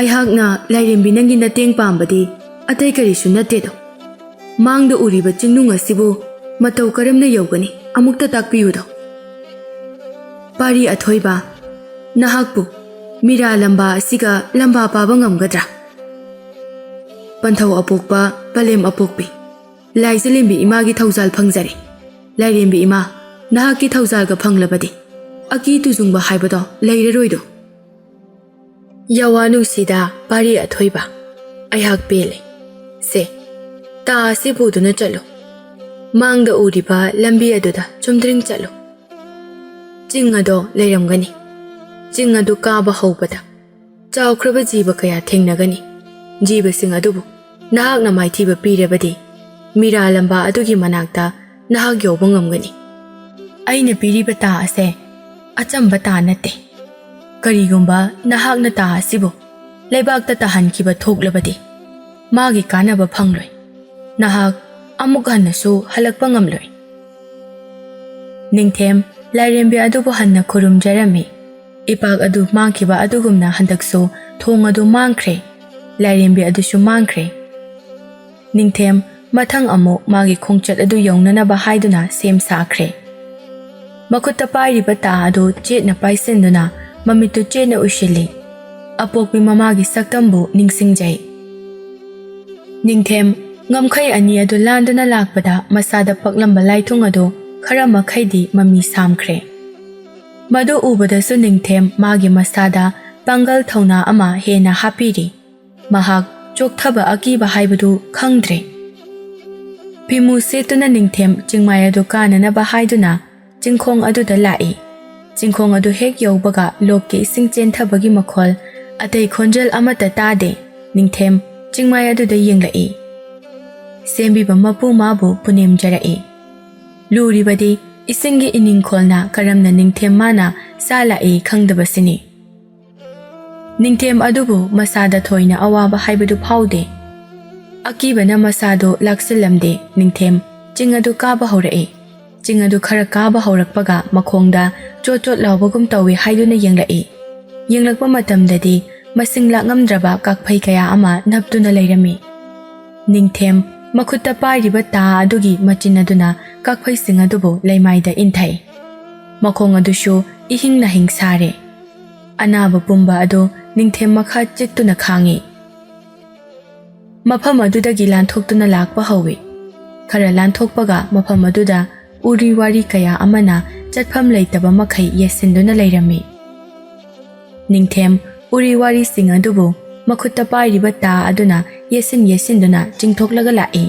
ꯑꯩꯍꯥꯛꯅ ꯂꯥꯏꯔꯦꯝꯕꯤ ꯅꯪꯒꯤ ꯅꯇꯦꯡ ꯄꯥꯝꯕꯗꯤ ꯑꯇꯩ ꯀꯔꯤꯁꯨ ꯅꯠꯇꯦꯗꯣ꯫ ꯃꯥꯡꯗ ꯎꯔꯤꯕ ꯆꯤꯡꯅꯨꯡ ꯑꯁꯤꯕꯨ ꯃꯇꯧ ꯀꯔꯝꯅ ꯌꯧꯒꯅꯤ, ꯑꯃꯨꯛꯇ ꯇꯥꯛꯄꯤꯌꯨꯗꯣ꯫ ꯄꯥꯔꯤ ꯑꯊꯣꯏꯕ, ꯅꯍꯥꯛꯄꯨ ꯃꯤꯔꯥ ꯂꯝꯕꯥ ꯑꯁꯤꯒ ꯂꯝꯕꯥ ꯄꯥꯕ ꯉꯝꯒꯗ꯭ꯔꯥ? ꯄꯟꯊꯧ ꯑꯄꯣꯛꯄ, ꯄꯂꯦꯝ ꯑꯄꯣꯛꯄꯤ, ꯂꯥꯏꯖꯂꯦꯝꯕꯤ ꯏꯃꯥꯒꯤ ꯊꯧꯖꯥꯜ ꯐꯪꯖꯔꯦ꯫ ꯂꯥꯏꯔꯦꯝꯕꯤ ꯏꯃꯥ, ꯅꯍꯥꯛꯀꯤ ꯊꯧꯖꯥꯜꯒ ꯐꯪꯂꯕꯗꯤ ꯑꯀꯤ ꯇꯨꯖꯨꯡꯕ ꯍꯥꯏꯕꯗꯣ ꯂꯩꯔꯔꯣꯏꯗꯣ꯫ ꯌꯥꯋꯥ ꯅꯨꯡꯁꯤꯗ ꯄꯥꯔꯤ ꯑꯊꯣꯏꯕ, ꯑꯩꯍꯥꯛ ꯄꯦꯜꯂꯦ꯫ ꯁꯦ, ꯇꯥ ꯑꯁꯤ ꯄꯨꯗꯨꯅ ꯆꯠꯂꯨ꯫ ꯃꯥꯡꯗ ꯎꯔꯤꯕ ꯂꯝꯕꯤ ꯑꯗꯨꯗ ꯆꯨꯝꯗ꯭ꯔꯤꯡ ꯆꯠꯂꯨ꯫ ꯆꯤꯡ ꯑꯗꯣ ꯂꯩꯔꯝꯒꯅꯤ꯫ ꯆꯤꯡ ꯑꯗꯨ ꯀꯥꯕ ꯍꯧꯕꯗ ꯆꯥꯎꯈ꯭ꯔꯕ ꯖꯤꯕ ꯀꯌꯥ ꯊꯦꯡꯅꯒꯅꯤ꯫ ꯖꯤꯕꯁꯤꯡ ꯑꯗꯨꯕꯨ ꯅꯍꯥꯛꯅ ꯃꯥꯏꯊꯤꯕ ꯄꯤꯔꯕꯗꯤ, ꯃꯤꯔꯥ ꯂꯝꯕꯥ ꯑꯗꯨꯒꯤ ꯃꯅꯥꯛꯇ ꯅꯍꯥꯛ ꯌꯧꯕ ꯉꯝꯒꯅꯤ꯫ ꯑꯩꯅ ꯄꯤꯔꯤꯕ ꯇꯥ ꯑꯁꯦ ꯑꯆꯝꯕ ꯇꯥ ꯅꯠꯇꯦ꯫ ꯀꯔꯤꯒꯨꯝꯕ ꯅꯍꯥꯛꯅ ꯇꯥ ꯑꯁꯤꯕꯨ ꯂꯩꯕꯥꯛꯇ ꯇꯥꯍꯟꯈꯤꯕ ꯊꯣꯛꯂꯕꯗꯤ, ꯃꯥꯒꯤ ꯀꯥꯟꯅꯕ ꯐꯪꯂꯣꯏ꯫ ꯅꯍꯥꯛ ꯑꯃꯨꯛ ꯍꯟꯅꯁꯨ ꯍꯜꯂꯛꯄ ꯉꯝꯂꯣꯏ꯫ ꯅꯤꯡꯊꯦꯝ ꯂꯥꯏꯔꯦꯝꯕꯤ ꯑꯗꯨꯕꯨ ꯍꯟꯅ ꯈꯨꯔꯨꯝꯖꯔꯝꯃꯤ꯫ ꯏꯄꯥꯛ ꯑꯗꯨ ꯃꯥꯡꯈꯤꯕ ꯑꯗꯨꯒꯨꯝꯅ ꯍꯟꯗꯛꯁꯨ ꯊꯣꯡ ꯑꯗꯨ ꯃꯥꯡꯈ꯭ꯔꯦ꯫ ꯂꯥꯏꯔꯦꯝꯕꯤ ꯑꯗꯨꯁꯨ ꯃꯥꯡꯈ꯭ꯔꯦ꯫ ꯅꯤꯡꯊꯦꯝ ꯃꯊꯪ ꯑꯃꯨꯛ ꯃꯥꯒꯤ ꯈꯣꯡꯆꯠ ꯑꯗꯨ ꯌꯧꯅꯅꯕ ꯍꯥꯏꯗꯨꯅ ꯁꯦꯝ ꯁꯥꯈ꯭ꯔꯦ꯫ ꯃꯈꯨꯠꯇ ꯄꯥꯏꯔꯤꯕ ꯇꯥ ꯑꯗꯨ ꯆꯦꯠꯅ ꯄꯥꯏꯁꯤꯟꯗꯨꯅ ꯃꯃꯤꯠꯇꯨ ꯆꯦꯠꯅ ꯎꯏꯁꯤꯜꯂꯤ꯫ ꯑꯄꯣꯛꯄꯤ ꯃꯃꯥꯒꯤ ꯁꯛꯇꯝꯕꯨ ꯅꯤꯡꯁꯤꯡꯖꯩ꯫ ꯅꯤꯡꯊꯦꯝ ꯉꯝꯈꯩ ꯑꯅꯤ ꯑꯗꯨ ꯂꯥꯟꯗꯨꯅ ꯂꯥꯛꯄꯗ ꯃꯁꯥꯗ ꯄꯛꯂꯝꯕ ꯂꯥꯏꯊꯨꯡ ꯑꯗꯨ ꯈꯔ ꯃꯈꯩꯗꯤ ꯃꯃꯤ ꯁꯥꯝꯈ꯭ꯔꯦ꯫ ꯃꯗꯨ ꯎꯕꯗꯁꯨ ꯅꯤꯡꯊꯦꯝ ꯃꯥꯒꯤ ꯃꯁꯥꯗ ꯄꯥꯡꯒꯜ ꯊꯧꯅꯥ ꯑꯃ ꯍꯦꯟꯅ ꯍꯥꯞꯄꯤꯔꯤ꯫ ꯃꯍꯥꯛ ꯆꯣꯛꯊꯕ ꯑꯀꯤꯕ ꯍꯥꯏꯕꯗꯨ ꯈꯪꯗ꯭ꯔꯦ꯫ ꯐꯤꯃꯨ ꯁꯦꯠꯇꯨꯅ ꯅꯤꯡꯊꯦꯝ ꯆꯤꯡꯃꯥꯏ ꯑꯗꯨ ꯀꯥꯅꯅꯕ ꯍꯥꯏꯗꯨꯅ ꯆꯤꯡꯈꯣꯡ ꯑꯗꯨꯗ ꯂꯥꯛꯏ꯫ ꯆꯤꯡꯈꯣꯡ ꯑꯗꯨ ꯍꯦꯛ ꯌꯧꯕꯒ ꯂꯣꯛꯀꯤ ꯏꯁꯤꯡ ꯆꯦꯟꯊꯕꯒꯤ ꯃꯈꯣꯜ, ꯑꯇꯩ ꯈꯣꯟꯖꯦꯜ ꯑꯃꯠꯇ ꯇꯥꯗꯦ꯫ ꯅꯤꯡꯊꯦꯝ ꯆꯤꯡꯃꯥꯏ ꯑꯗꯨꯗ ꯌꯦꯡꯂꯛꯏ꯫ ꯁꯦꯝꯕꯤꯕ ꯃꯄꯨ ꯃꯥꯕꯨ ꯄꯨꯅꯦꯝꯖꯔꯛꯏ꯫ ꯂꯨꯔꯤꯕꯗꯤ ꯏꯁꯤꯡꯒꯤ ꯏꯅꯤꯡꯈꯣꯜꯅ ꯀꯔꯝꯅ ꯅꯤꯡꯊꯦꯝ ꯃꯥꯅ ꯁꯥ ꯂꯥꯛꯏ ꯈꯪꯗꯕꯁꯤꯅꯤ꯫ ꯅꯤꯡꯊꯦꯝ ꯑꯗꯨꯕꯨ ꯃꯁꯥꯗ ꯊꯣꯏꯅ ꯑꯋꯥꯕ ꯍꯥꯏꯕꯗꯨ ꯐꯥꯎꯗꯦ꯫ ꯑꯀꯤꯕꯅ ꯃꯁꯥꯗꯨ ꯂꯥꯛꯁꯤꯜꯂꯝꯗꯦ꯫ ꯅꯤꯡꯊꯦꯝ ꯆꯤꯡ ꯑꯗꯨ ꯀꯥꯕ ꯍꯧꯔꯛꯏ꯫ ꯆꯤꯡ ꯑꯗꯨ ꯈꯔ ꯀꯥꯕ ꯍꯧꯔꯛꯄꯒ ꯃꯈꯣꯡꯗ ꯆꯣꯠ ꯆꯣꯠ ꯂꯥꯎꯕꯒꯨꯝ ꯇꯧꯏ ꯍꯥꯏꯗꯨꯅ ꯌꯦꯡꯂꯛꯏ꯫ ꯌꯦꯡꯂꯛꯄ ꯃꯇꯝꯗꯗꯤ ꯃꯁꯤꯡ ꯂꯥꯛꯉꯝꯗ꯭ꯔꯕ ꯀꯥꯛꯐꯩ ꯀꯌꯥ ꯑꯃ ꯅꯞꯇꯨꯅ ꯂꯩꯔꯝꯃꯤ꯫ ꯅꯤꯡꯊꯦꯝ ꯃꯈꯨꯠꯇ ꯄꯥꯏꯔꯤꯕ ꯇꯥ ꯑꯗꯨꯒꯤ ꯃꯆꯤꯟ ꯑꯗꯨꯅ ꯀꯥꯛꯐꯩꯁꯤꯡ ꯑꯗꯨꯕꯨ ꯂꯩꯃꯥꯏꯗ ꯏꯟꯊꯩ꯫ ꯃꯈꯣꯡ ꯑꯗꯨꯁꯨ ꯏꯍꯤꯡ ꯅꯥꯍꯤꯡ ꯁꯥꯔꯦ꯫ ꯑꯅꯥꯕ ꯄꯨꯝꯕ ꯑꯗꯨ ꯅꯤꯡꯊꯦꯝ ꯃꯈꯥ ꯆꯤꯠꯇꯨꯅ ꯈꯥꯡꯉꯤ꯫ ꯃꯐꯝ ꯑꯗꯨꯗꯒꯤ ꯂꯥꯟꯊꯣꯛꯇꯨꯅ ꯂꯥꯛꯄ ꯍꯧꯏ꯫ ꯈꯔ ꯂꯥꯟꯊꯣꯛꯄꯒ ꯃꯐꯝ ꯑꯗꯨꯗ ꯎꯔꯤ ꯋꯥꯔꯤ ꯀꯌꯥ ꯑꯃꯅ ꯆꯠꯐꯝ ꯂꯩꯇꯕ ꯃꯈꯩ ꯌꯦꯠꯁꯤꯟꯗꯨꯅ ꯂꯩꯔꯝꯃꯤ꯫ ꯅꯤꯡꯊꯦꯝ ꯎꯔꯤ ꯋꯥꯔꯤꯁꯤꯡ ꯑꯗꯨꯕꯨ ꯃꯈꯨꯠꯇ ꯄꯥꯏꯔꯤꯕ ꯇꯥ ꯑꯗꯨꯅ ꯌꯦꯠꯁꯤꯟ ꯌꯦꯠꯁꯤꯟꯗꯨꯅ ꯆꯤꯡꯊꯣꯛꯂꯒ ꯂꯥꯛꯏ꯫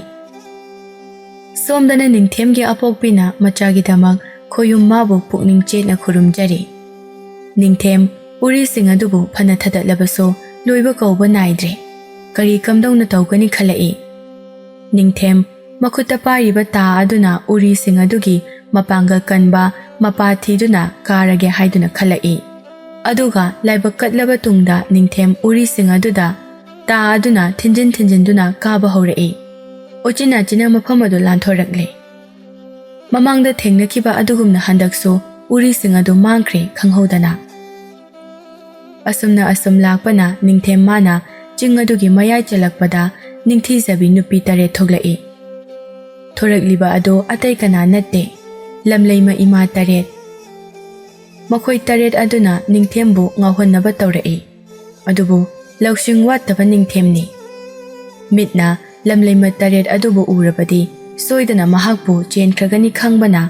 ꯁꯣꯝꯗꯅ ꯅꯤꯡꯊꯦꯝꯒꯤ ꯑꯄꯣꯛꯄꯤꯅ ꯃꯆꯥꯒꯤꯗꯃꯛ ꯈꯣꯌꯨꯝ ꯃꯥꯕꯨ ꯄꯨꯛꯅꯤꯡ ꯆꯦꯠꯅ ꯈꯨꯔꯨꯝꯖꯔꯤ꯫ ꯅꯤꯡꯊꯦꯝ ꯎꯔꯤꯁꯤꯡ ꯑꯗꯨꯕꯨ ꯐꯅ ꯊꯗꯠꯂꯕꯁꯨ ꯂꯣꯏꯕ ꯀꯧꯕ ꯅꯥꯏꯗ꯭ꯔꯦ꯫ ꯀꯔꯤ ꯀꯝꯗꯧꯅ ꯇꯧꯒꯅꯤ ꯈꯜꯂꯛꯏ꯫ ꯅꯤꯡꯊꯦꯝ ꯃꯈꯨꯠꯇ ꯄꯥꯏꯔꯤꯕ ꯇꯥ ꯑꯗꯨꯅ ꯎꯔꯤꯁꯤꯡ ꯑꯗꯨꯒꯤ ꯃꯄꯥꯡꯒꯜ ꯀꯟꯕ ꯃꯄꯥ ꯊꯤꯗꯨꯅ ꯀꯥꯔꯒꯦ ꯍꯥꯏꯗꯨꯅ ꯈꯜꯂꯛꯏ꯫ ꯑꯗꯨꯒ ꯂꯥꯏꯕꯛ ꯀꯠꯂꯕ ꯇꯨꯡꯗ ꯅꯤꯡꯊꯦꯝ ꯎꯔꯤꯁꯤꯡ ꯑꯗꯨꯗ ꯇꯥ ꯑꯗꯨꯅ ꯊꯤꯟꯖꯤꯟ ꯊꯤꯟꯖꯤꯟꯗꯨꯅ ꯀꯥꯕ ꯍꯧꯔꯛꯏ꯫ ꯎꯆꯤꯟ ꯅꯥꯆꯤꯟꯅ ꯃꯐꯝ ꯑꯗꯨ ꯂꯥꯟꯊꯣꯔꯛꯂꯦ꯫ ꯃꯃꯥꯡꯗ ꯊꯦꯡꯅꯈꯤꯕ ꯑꯗꯨꯒꯨꯝꯅ ꯍꯟꯗꯛꯁꯨ ꯎꯔꯤꯁꯤꯡ ꯑꯗꯨ ꯃꯥꯡꯈ꯭ꯔꯦ ꯈꯪꯍꯧꯗꯅ꯫ ꯑꯁꯨꯝꯅ ꯑꯁꯨꯝ ꯂꯥꯛꯄꯅ ꯅꯤꯡꯊꯦꯝ ꯃꯥꯅ ꯆꯤꯡ ꯑꯗꯨꯒꯤ ꯃꯌꯥꯏ ꯆꯜꯂꯛꯄꯗ ꯅꯤꯡꯊꯤꯖꯕꯤ ꯅꯨꯄꯤ ꯇꯔꯦꯠ ꯊꯣꯛꯂꯛꯏ꯫ ꯊꯣꯔꯛꯂꯤꯕ ꯑꯗꯨ ꯑꯇꯩ ꯀꯅꯥ ꯅꯠꯇꯦ, ꯂꯝꯂꯩꯃ ꯏꯃꯥ ꯇꯔꯦꯠ꯫ ꯃꯈꯣꯏ ꯇꯔꯦꯠ ꯑꯗꯨꯅ ꯅꯤꯡꯊꯦꯝꯕꯨ ꯉꯥꯎꯍꯟꯅꯕ ꯇꯧꯔꯛꯏ꯫ ꯑꯗꯨꯕꯨ ꯂꯧꯁꯤꯡ ꯋꯥꯠꯇꯕ ꯅꯤꯡꯊꯦꯝꯅꯤ꯫ ꯃꯤꯠꯅ ꯂꯝꯂꯩꯃ ꯇꯔꯦꯠ ꯑꯗꯨꯕꯨ ꯎꯔꯕꯗꯤ ꯁꯣꯏꯗꯅ ꯃꯍꯥꯛꯄꯨ ꯆꯦꯟꯈ꯭ꯔꯒꯅꯤ ꯈꯪꯕꯅ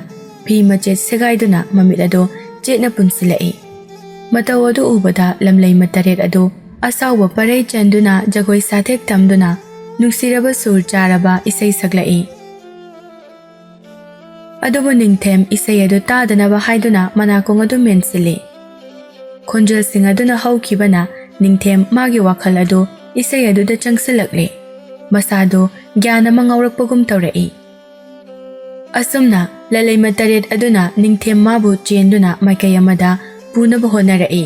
ꯐꯤ ꯃꯆꯦꯠ ꯁꯦꯒꯥꯏꯗꯨꯅ ꯃꯃꯤꯠ ꯑꯗꯨ ꯆꯦꯠꯅ ꯄꯨꯟꯁꯤꯜꯂꯛꯏ꯫ ꯃꯇꯧ ꯑꯗꯨ ꯎꯕꯗ ꯂꯝꯂꯩꯃ ꯇꯔꯦꯠ ꯑꯗꯨ ꯑꯁꯥꯎꯕ ꯄꯔꯩ ꯆꯟꯗꯨꯅ ꯖꯒꯣꯏ ꯁꯥꯊꯦꯛ ꯇꯝꯗꯨꯅ ꯅꯨꯡꯁꯤꯔꯕ ꯁꯨꯔ ꯆꯥꯔꯕ ꯏꯁꯩ ꯁꯛꯂꯛꯏ꯫ ꯑꯗꯨꯕꯨ ꯅꯤꯡꯊꯦꯝ ꯏꯁꯩ ꯑꯗꯨ ꯇꯥꯗꯅꯕ ꯍꯥꯏꯗꯨꯅ ꯃꯅꯥꯀꯣꯡ ꯑꯗꯨ ꯃꯦꯟꯁꯤꯜꯂꯤ꯫ ꯈꯣꯟꯖꯦꯜꯁꯤꯡ ꯑꯗꯨꯅ ꯍꯧꯈꯤꯕꯅ ꯅꯤꯡꯊꯦꯝ ꯃꯥꯒꯤ ꯋꯥꯈꯜ ꯑꯗꯨ ꯏꯁꯩ ꯑꯗꯨꯗ ꯆꯪꯁꯤꯜꯂꯛꯂꯦ꯫ ꯃꯁꯥꯗꯨ ꯒ꯭ꯌꯥꯟ ꯑꯃ ꯉꯥꯎꯔꯛꯄꯒꯨꯝ ꯇꯧꯔꯛꯏ꯫ ꯑꯁꯨꯝꯅ ꯂꯂꯩꯃ ꯇꯔꯦꯠ ꯑꯗꯨꯅ ꯅꯤꯡꯊꯦꯝ ꯃꯥꯕꯨ ꯆꯦꯟꯗꯨꯅ ꯃꯥꯏꯀꯩ ꯑꯃꯗ ꯄꯨꯅꯕ ꯍꯣꯠꯅꯔꯛꯏ꯫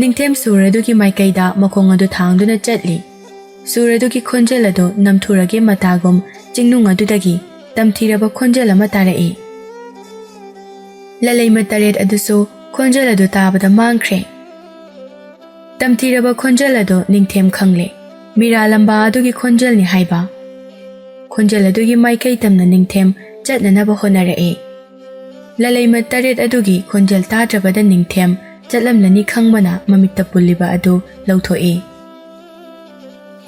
ꯅꯤꯡꯊꯦꯝ ꯁꯨꯔ ꯑꯗꯨꯒꯤ ꯃꯥꯏꯀꯩꯗ ꯃꯈꯣꯡ ꯑꯗꯨ ꯊꯥꯡꯗꯨꯅ ꯆꯠꯂꯤ꯫ ꯁꯨꯔ ꯑꯗꯨꯒꯤ ꯈꯣꯟꯖꯦꯜ ꯑꯗꯨ ꯅꯝꯊꯨꯔꯒꯦ ꯃꯇꯥꯒꯨꯝ ꯆꯤꯡꯅꯨꯡ ꯑꯗꯨꯗꯒꯤ ꯇꯝꯊꯤꯔꯕ ꯈꯣꯟꯖꯦꯜ ꯑꯃ ꯇꯥꯔꯛꯏ꯫ ꯂꯂꯩꯃ ꯇꯔꯦꯠ ꯑꯗꯨꯁꯨ ꯈꯣꯟꯖꯦꯜ ꯑꯗꯨ ꯇꯥꯕꯗ ꯃꯥꯡꯈ꯭ꯔꯦ꯫ ꯇꯝꯊꯤꯔꯕ ꯈꯣꯟꯖꯦꯜ ꯑꯗꯨ ꯅꯤꯡꯊꯦꯝ ꯈꯪꯂꯦ꯫ ꯃꯤꯔꯥꯂꯝꯕꯥ ꯑꯗꯨꯒꯤ ꯈꯣꯟꯖꯦꯜꯅꯤ ꯍꯥꯏꯕ꯫ ꯈꯣꯟꯖꯦꯜ ꯑꯗꯨꯒꯤ ꯃꯥꯏꯀꯩ ꯇꯝꯅ ꯅꯤꯡꯊꯦꯝ ꯆꯠꯅꯅꯕ ꯍꯣꯠꯅꯔꯛꯏ꯫ ꯂꯂꯩꯃ ꯇꯔꯦꯠ ꯑꯗꯨꯒꯤ ꯈꯣꯟꯖꯦꯜ ꯇꯥꯗ꯭ꯔꯕꯗ ꯅꯤꯡꯊꯦꯝ ꯆꯠꯂꯝꯂꯅꯤ ꯈꯪꯕꯅ ꯃꯃꯤꯠꯇ ꯄꯨꯜꯂꯤꯕ ꯑꯗꯨ ꯂꯧꯊꯣꯛꯏ꯫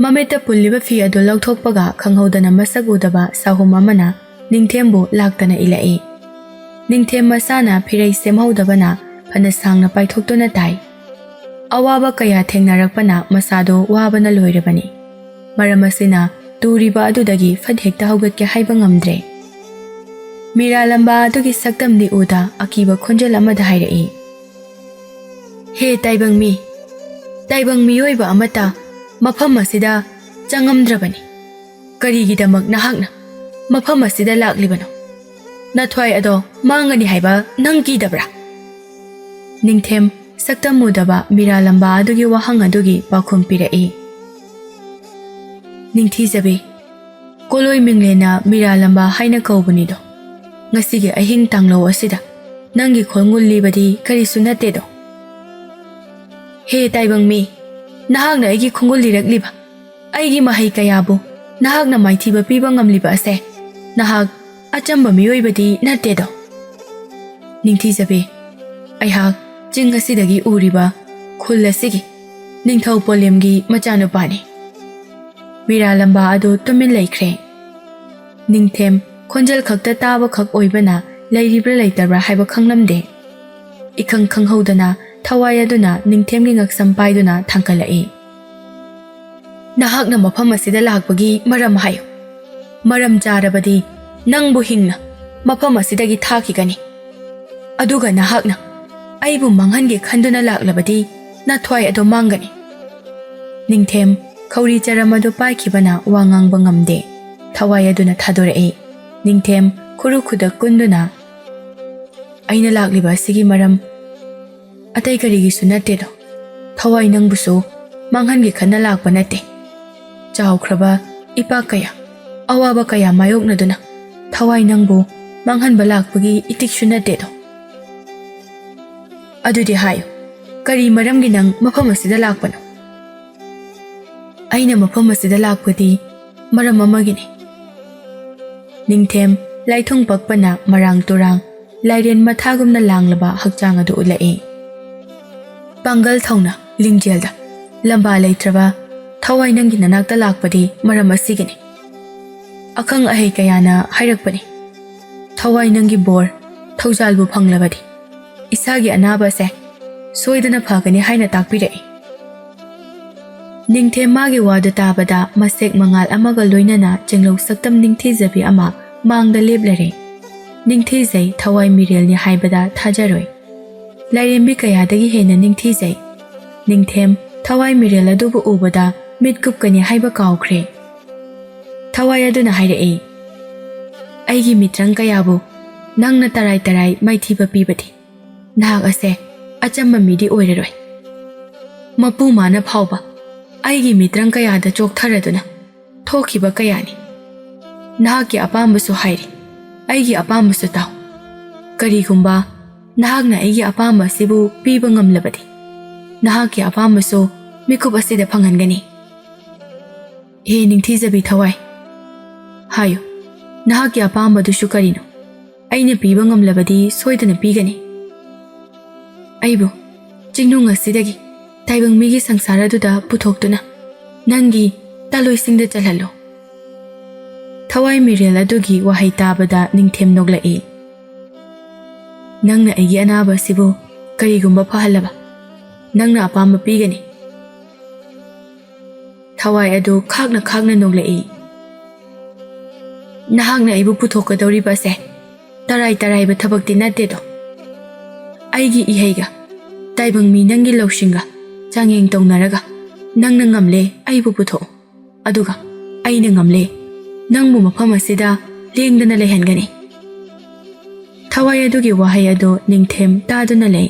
ꯃꯃꯤꯠꯇ ꯄꯨꯜꯂꯤꯕ ꯐꯤ ꯑꯗꯨ ꯂꯧꯊꯣꯛꯄꯒ ꯈꯪꯍꯧꯗꯅ ꯃꯁꯛ ꯎꯗꯕ ꯁꯥꯍꯨꯝ ꯑꯃꯅ ꯅꯤꯡꯊꯦꯝꯕꯨ ꯂꯥꯛꯇꯅ ꯏꯜꯂꯛꯏ꯫ ꯅꯤꯡꯊꯦꯝ ꯃꯁꯥꯅ ꯐꯤꯔꯩ ꯁꯦꯝꯍꯧꯗꯕꯅ ꯐꯅ ꯁꯥꯡꯅ ꯄꯥꯏꯊꯣꯛꯇꯨꯅ ꯇꯥꯏ꯫ ꯑꯋꯥꯕ ꯀꯌꯥ ꯊꯦꯡꯅꯔꯛꯄꯅ ꯃꯁꯥꯗꯣ ꯋꯥꯕꯅ ꯂꯣꯏꯔꯕꯅꯤ꯫ ꯃꯔꯝ ꯑꯁꯤꯅ ꯇꯨꯔꯤꯕ ꯑꯗꯨꯗꯒꯤ ꯐꯠ ꯍꯦꯛꯇ ꯍꯧꯒꯠꯀꯦ ꯍꯥꯏꯕ ꯉꯝꯗ꯭ꯔꯦ꯫ ꯃꯤꯔꯥꯂꯝꯕꯥ ꯑꯗꯨꯒꯤ ꯁꯛꯇꯝꯗꯤ ꯎꯗ ꯑꯀꯤꯕ ꯈꯣꯟꯖꯦꯜ ꯑꯃꯗ ꯍꯥꯏꯔꯛꯏ, "ꯍꯦ ꯇꯥꯏꯕꯪ ꯃꯤ, ꯇꯥꯏꯕꯪ ꯃꯤꯑꯣꯏꯕ ꯑꯃꯠꯇ ꯃꯐꯝ ꯑꯁꯤꯗ ꯆꯪꯉꯝꯗ꯭ꯔꯕꯅꯤ꯫ ꯀꯔꯤꯒꯤꯗꯃꯛ ꯅꯍꯥꯛꯅ ꯃꯐꯝ ꯑꯁꯤꯗ ꯂꯥꯛꯂꯤꯕꯅꯣ? ꯅꯊ꯭ꯋꯥꯏ ꯑꯗꯣ ꯃꯥꯡꯒꯅꯤ ꯍꯥꯏꯕ ꯅꯪ ꯀꯤꯗꯕ꯭ꯔꯥ?" ꯅꯤꯡꯊꯦꯝ ꯁꯛꯇꯝ ꯎꯗꯕ ꯃꯤꯔꯥꯂꯝꯕꯥ ꯑꯗꯨꯒꯤ ꯋꯥꯍꯪ ꯑꯗꯨꯒꯤ ꯄꯥꯎꯈꯨꯝ ꯄꯤꯔꯛꯏ, "ꯅꯤꯡꯊꯤꯖꯕꯤ, ꯀꯣꯂꯣꯏ ꯃꯤꯡꯂꯦꯟꯅ ꯃꯤꯔꯥꯂꯝꯕꯥ ꯍꯥꯏꯅ ꯀꯧꯕꯅꯤꯗꯣ꯫ ꯉꯁꯤꯒꯤ ꯑꯍꯤꯡ ꯇꯥꯡꯂꯧ ꯑꯁꯤꯗ ꯅꯪꯒꯤ ꯈꯣꯡꯒꯨꯜ ꯂꯤꯕꯗꯤ ꯀꯔꯤꯁꯨ ꯅꯠꯇꯦꯗꯣ꯫ ꯍꯦ ꯇꯥꯏꯕꯪ ꯃꯤ, ꯅꯍꯥꯛꯅ ꯑꯩꯒꯤ ꯈꯣꯡꯒꯨꯜ ꯂꯤꯔꯛꯂꯤꯕ, ꯑꯩꯒꯤ ꯃꯍꯩ ꯀꯌꯥꯕꯨ ꯅꯍꯥꯛꯅ ꯃꯥꯏꯊꯤꯕ ꯄꯤꯕ ꯉꯝꯂꯤꯕ ꯑꯁꯦ ꯅꯍꯥꯛ ꯑꯆꯝꯕ ꯃꯤꯑꯣꯏꯕꯗꯤ ꯅꯠꯇꯦꯗꯣ꯫ ꯅꯤꯡꯊꯤꯖꯕꯤ, ꯑꯩꯍꯥꯛ ꯆꯤꯡ ꯑꯁꯤꯗꯒꯤ ꯎꯔꯤꯕ ꯈꯨꯜ ꯑꯁꯤꯒꯤ ꯅꯤꯡꯊꯧ ꯄꯣꯂꯦꯝꯒꯤ ꯃꯆꯥꯅꯨꯄꯥꯅꯤ꯫" ꯃꯤꯔꯥꯂꯝꯕꯥ ꯑꯗꯨ ꯇꯨꯃꯤꯟ ꯂꯩꯈ꯭ꯔꯦ꯫ ꯅꯤꯡꯊꯦꯝ ꯈꯣꯟꯖꯦꯜ ꯈꯛꯇ ꯇꯥꯕ ꯈꯛ ꯑꯣꯏꯕꯅ ꯂꯩꯔꯤꯕ꯭ꯔꯥ ꯂꯩꯇꯕ꯭ꯔꯥ ꯍꯥꯏꯕ ꯈꯪꯂꯝꯗꯦ꯫ ꯏꯈꯪ ꯈꯪꯍꯧꯗꯅ ꯊꯋꯥꯏ ꯑꯗꯨꯅ ꯅꯤꯡꯊꯦꯝꯒꯤ ꯉꯛꯁꯝ ꯄꯥꯏꯗꯨꯅ ꯊꯥꯡꯒꯠꯂꯛꯏ꯫ "ꯅꯍꯥꯛꯅ ꯃꯐꯝ ꯑꯁꯤꯗ ꯂꯥꯛꯄꯒꯤ ꯃꯔꯝ ꯍꯥꯏꯌꯨ꯫ ꯃꯔꯝ ꯆꯥꯔꯕꯗꯤ ꯅꯪꯕꯨ ꯍꯤꯡꯅ ꯃꯐꯝ ꯑꯁꯤꯗꯒꯤ ꯊꯥꯈꯤꯒꯅꯤ꯫ ꯑꯗꯨꯒ ꯅꯍꯥꯛꯅ ꯑꯩꯕꯨ ꯃꯥꯡꯍꯟꯒꯦ ꯈꯟꯗꯨꯅ ꯂꯥꯛꯂꯕꯗꯤ ꯅꯊ꯭ꯋꯥꯏ ꯑꯗꯨ ꯃꯥꯡꯒꯅꯤ꯫" ꯅꯤꯡꯊꯦꯝ ꯈꯧꯔꯤ ꯆꯔꯝ ꯑꯗꯨ ꯄꯥꯏꯈꯤꯕꯅ ꯋꯥ ꯉꯥꯡꯕ ꯉꯝꯗꯦ꯫ ꯊꯋꯥꯏ ꯑꯗꯨꯅ ꯊꯥꯗꯣꯔꯛꯏ꯫ ꯅꯤꯡꯊꯦꯝ ꯈꯨꯔꯨ ꯈꯨꯗꯛ ꯀꯨꯟꯗꯨꯅ, "ꯑꯩꯅ ꯂꯥꯛꯂꯤꯕ ꯑꯁꯤꯒꯤ ꯃꯔꯝ ꯑꯇꯩ ꯀꯔꯤꯒꯤꯁꯨ ꯅꯠꯇꯦꯗꯣ꯫ ꯊꯋꯥꯏ ꯅꯪꯕꯨꯁꯨ ꯃꯥꯡꯍꯟꯒꯦ ꯈꯟꯅ ꯂꯥꯛꯄ ꯅꯠꯇꯦ꯫ ꯆꯥꯎꯈ꯭ꯔꯕ ꯏꯄꯥꯛ ꯀꯌꯥ, ꯑꯋꯥꯕ ꯀꯌꯥ ꯃꯥꯌꯣꯛꯅꯗꯨꯅ ꯊꯋꯥꯏ ꯅꯪꯕꯨ ꯃꯥꯡꯍꯟꯕ ꯂꯥꯛꯄꯒꯤ ꯏꯇꯤꯛꯁꯨ ꯅꯠꯇꯦꯗꯣ꯫" "ꯑꯗꯨꯗꯤ ꯍꯥꯏꯌꯨ, "ꯀꯔꯤ ꯃꯔꯝꯒꯤ ꯅꯪ ꯃꯐꯝ ꯑꯁꯤꯗ ꯂꯥꯛꯄꯅꯣ?" "ꯑꯩꯅ ꯃꯐꯝ ꯑꯁꯤꯗ ꯂꯥꯛꯄꯗꯤ ꯃꯔꯝ ꯑꯃꯒꯤꯅꯤ꯫" ꯅꯤꯡꯊꯦꯝ ꯂꯥꯏꯊꯨꯡ ꯄꯛꯄꯅ ꯃꯔꯥꯡ ꯇꯨꯔꯥꯡ ꯂꯥꯏꯔꯦꯟ ꯃꯊꯥꯒꯨꯝꯅ ꯂꯥꯡꯂꯕ ꯍꯛꯆꯥꯡ ꯑꯗꯨ ꯎꯠꯂꯛꯏ꯫ "ꯄꯥꯡꯒꯜ ꯊꯧꯅ ꯂꯤꯡꯖꯦꯜꯗ ꯂꯝꯕꯥ ꯂꯩꯇ꯭ꯔꯕ ꯊꯋꯥꯏ ꯅꯪꯒꯤ ꯅꯅꯥꯛꯇ ꯂꯥꯛꯄꯗꯤ ꯃꯔꯝ ꯑꯁꯤꯒꯤꯅꯤ꯫ ꯑꯈꯪ ꯑꯍꯩ ꯀꯌꯥꯅ ꯍꯥꯏꯔꯛꯄꯅꯤ, ꯊꯋꯥꯏ ꯅꯪꯒꯤ ꯕꯣꯔ ꯊꯧꯖꯥꯜꯕꯨ ꯐꯪꯂꯕꯗꯤ ꯏꯁꯥꯒꯤ ꯑꯅꯥꯕ ꯑꯁꯦ ꯁꯣꯏꯗꯅ ꯐꯒꯅꯤ ꯍꯥꯏꯅ ꯇꯥꯛꯄꯤꯔꯛꯏ꯫" ꯅꯤꯡꯊꯦꯝ ꯃꯥꯒꯤ ꯋꯥꯗꯨ ꯇꯥꯕꯗ ꯃꯁꯦꯛ ꯃꯉꯥꯜ ꯑꯃꯒ ꯂꯣꯏꯅꯅ ꯆꯦꯡꯂꯧ ꯁꯛꯇꯝ ꯅꯤꯡꯊꯤꯖꯕꯤ ꯑꯃ ꯃꯥꯡꯗ ꯂꯦꯞꯂꯔꯦ꯫ ꯅꯤꯡꯊꯤꯖꯩ, ꯊꯋꯥꯏ ꯃꯤꯔꯦꯜꯅꯤ ꯍꯥꯏꯕꯗ ꯊꯥꯖꯔꯣꯏ꯫ ꯂꯥꯏꯔꯦꯝꯕꯤ ꯀꯌꯥꯗꯒꯤ ꯍꯦꯟꯅ ꯅꯤꯡꯊꯤꯖꯩ꯫ ꯅꯤꯡꯊꯦꯝ ꯊꯋꯥꯏ ꯃꯤꯔꯦꯜ ꯑꯗꯨꯕꯨ ꯎꯕꯗ ꯃꯤꯠ ꯀꯨꯞꯀꯅꯤ ꯍꯥꯏꯕ ꯀꯥꯎꯈ꯭ꯔꯦ꯫ ꯊꯋꯥꯏ ꯑꯗꯨꯅ ꯍꯥꯏꯔꯛꯏ, "ꯑꯩꯒꯤ ꯃꯤꯇ꯭ꯔꯪ ꯀꯌꯥꯕꯨ ꯅꯪꯅ ꯇꯔꯥꯏ ꯇꯔꯥꯏ ꯃꯥꯏꯊꯤꯕ ꯄꯤꯕꯗꯤ ꯅꯍꯥꯛ ꯑꯁꯦ ꯑꯆꯝꯕ ꯃꯤꯗꯤ ꯑꯣꯏꯔꯔꯣꯏ꯫ ꯃꯄꯨ ꯃꯥꯅ ꯐꯥꯎꯕ ꯑꯩꯒꯤ ꯃꯤꯇ꯭ꯔꯪ ꯀꯌꯥꯗ ꯆꯣꯛꯊꯔꯗꯨꯅ ꯊꯣꯛꯈꯤꯕ ꯀꯌꯥꯅꯤ꯫ ꯅꯍꯥꯛꯀꯤ ꯑꯄꯥꯝꯕꯁꯨ ꯍꯥꯏꯔꯤ, ꯑꯩꯒꯤ ꯑꯄꯥꯝꯕꯁꯨ ꯇꯥꯎ꯫ ꯀꯔꯤꯒꯨꯝꯕ ꯅꯍꯥꯛꯅ ꯑꯩꯒꯤ ꯑꯄꯥꯝꯕ ꯑꯁꯤꯕꯨ ꯄꯤꯕ ꯉꯝꯂꯕꯗꯤ, ꯅꯍꯥꯛꯀꯤ ꯑꯄꯥꯝꯕꯁꯨ ꯃꯤꯀꯨꯞ ꯑꯁꯤꯗ ꯐꯪꯍꯟꯒꯅꯤ꯫" "ꯍꯦ ꯅꯤꯡꯊꯤꯖꯕꯤ ꯊꯋꯥꯏ, ꯍꯥꯏꯌꯨ, ꯅꯍꯥꯛꯀꯤ ꯑꯄꯥꯝꯕꯗꯨꯁꯨ ꯀꯔꯤꯅꯣ? ꯑꯩꯅ ꯄꯤꯕ ꯉꯝꯂꯕꯗꯤ ꯁꯣꯏꯗꯅ ꯄꯤꯒꯅꯤ꯫ ꯑꯩꯕꯨ ꯆꯤꯡꯅꯨꯡ ꯑꯁꯤꯗꯒꯤ ꯇꯥꯏꯕꯪ ꯃꯤꯒꯤ ꯁꯪꯁꯥꯔ ꯑꯗꯨꯗ ꯄꯨꯊꯣꯛꯇꯨꯅ ꯅꯪꯒꯤ ꯇꯥꯂꯣꯏꯁꯤꯡꯗ ꯆꯜꯍꯜꯂꯨ꯫" ꯊꯋꯥꯏ ꯃꯤꯔꯦꯜ ꯑꯗꯨꯒꯤ ꯋꯥꯍꯩ ꯇꯥꯕꯗ ꯅꯤꯡꯊꯦꯝ ꯅꯣꯛꯂꯛꯏ꯫ "ꯅꯪꯅ ꯑꯩꯒꯤ ꯑꯅꯥꯕ ꯑꯁꯤꯕꯨ ꯀꯔꯤꯒꯨꯝꯕ ꯐꯍꯜꯂꯕ, ꯅꯪꯅ ꯑꯄꯥꯝꯕ ꯄꯤꯒꯅꯤ꯫" ꯊꯋꯥꯏ ꯑꯗꯨ ꯈꯥꯛꯅ ꯈꯥꯛꯅ ꯅꯣꯛꯂꯛꯏ꯫ "ꯅꯍꯥꯛꯅ ꯑꯩꯕꯨ ꯄꯨꯊꯣꯛꯀꯗꯧꯔꯤꯕ ꯑꯁꯦ ꯇꯔꯥꯏ ꯇꯔꯥꯏꯕ ꯊꯕꯛꯇꯤ ꯅꯠꯇꯦꯗꯣ꯫ ꯑꯩꯒꯤ ꯏꯍꯩꯒ ꯇꯥꯏꯕꯪ ꯃꯤ ꯅꯪꯒꯤ ꯂꯧꯁꯤꯡꯒ ꯆꯥꯡꯌꯦꯡ ꯇꯧꯅꯔꯒ ꯅꯪꯅ ꯉꯝꯂꯦ ꯑꯩꯕꯨ ꯄꯨꯊꯣꯛꯎ꯫ ꯑꯗꯨꯒ ꯑꯩꯅ ꯉꯝꯂꯦ ꯅꯪꯕꯨ ꯃꯐꯝ ꯑꯁꯤꯗ ꯂꯦꯡꯗꯅ ꯂꯩꯍꯟꯒꯅꯤ꯫" ꯊꯋꯥꯏ ꯑꯗꯨꯒꯤ ꯋꯥꯍꯩ ꯑꯗꯨ ꯅꯤꯡꯊꯦꯝ ꯇꯥꯗꯨꯅ ꯂꯩ꯫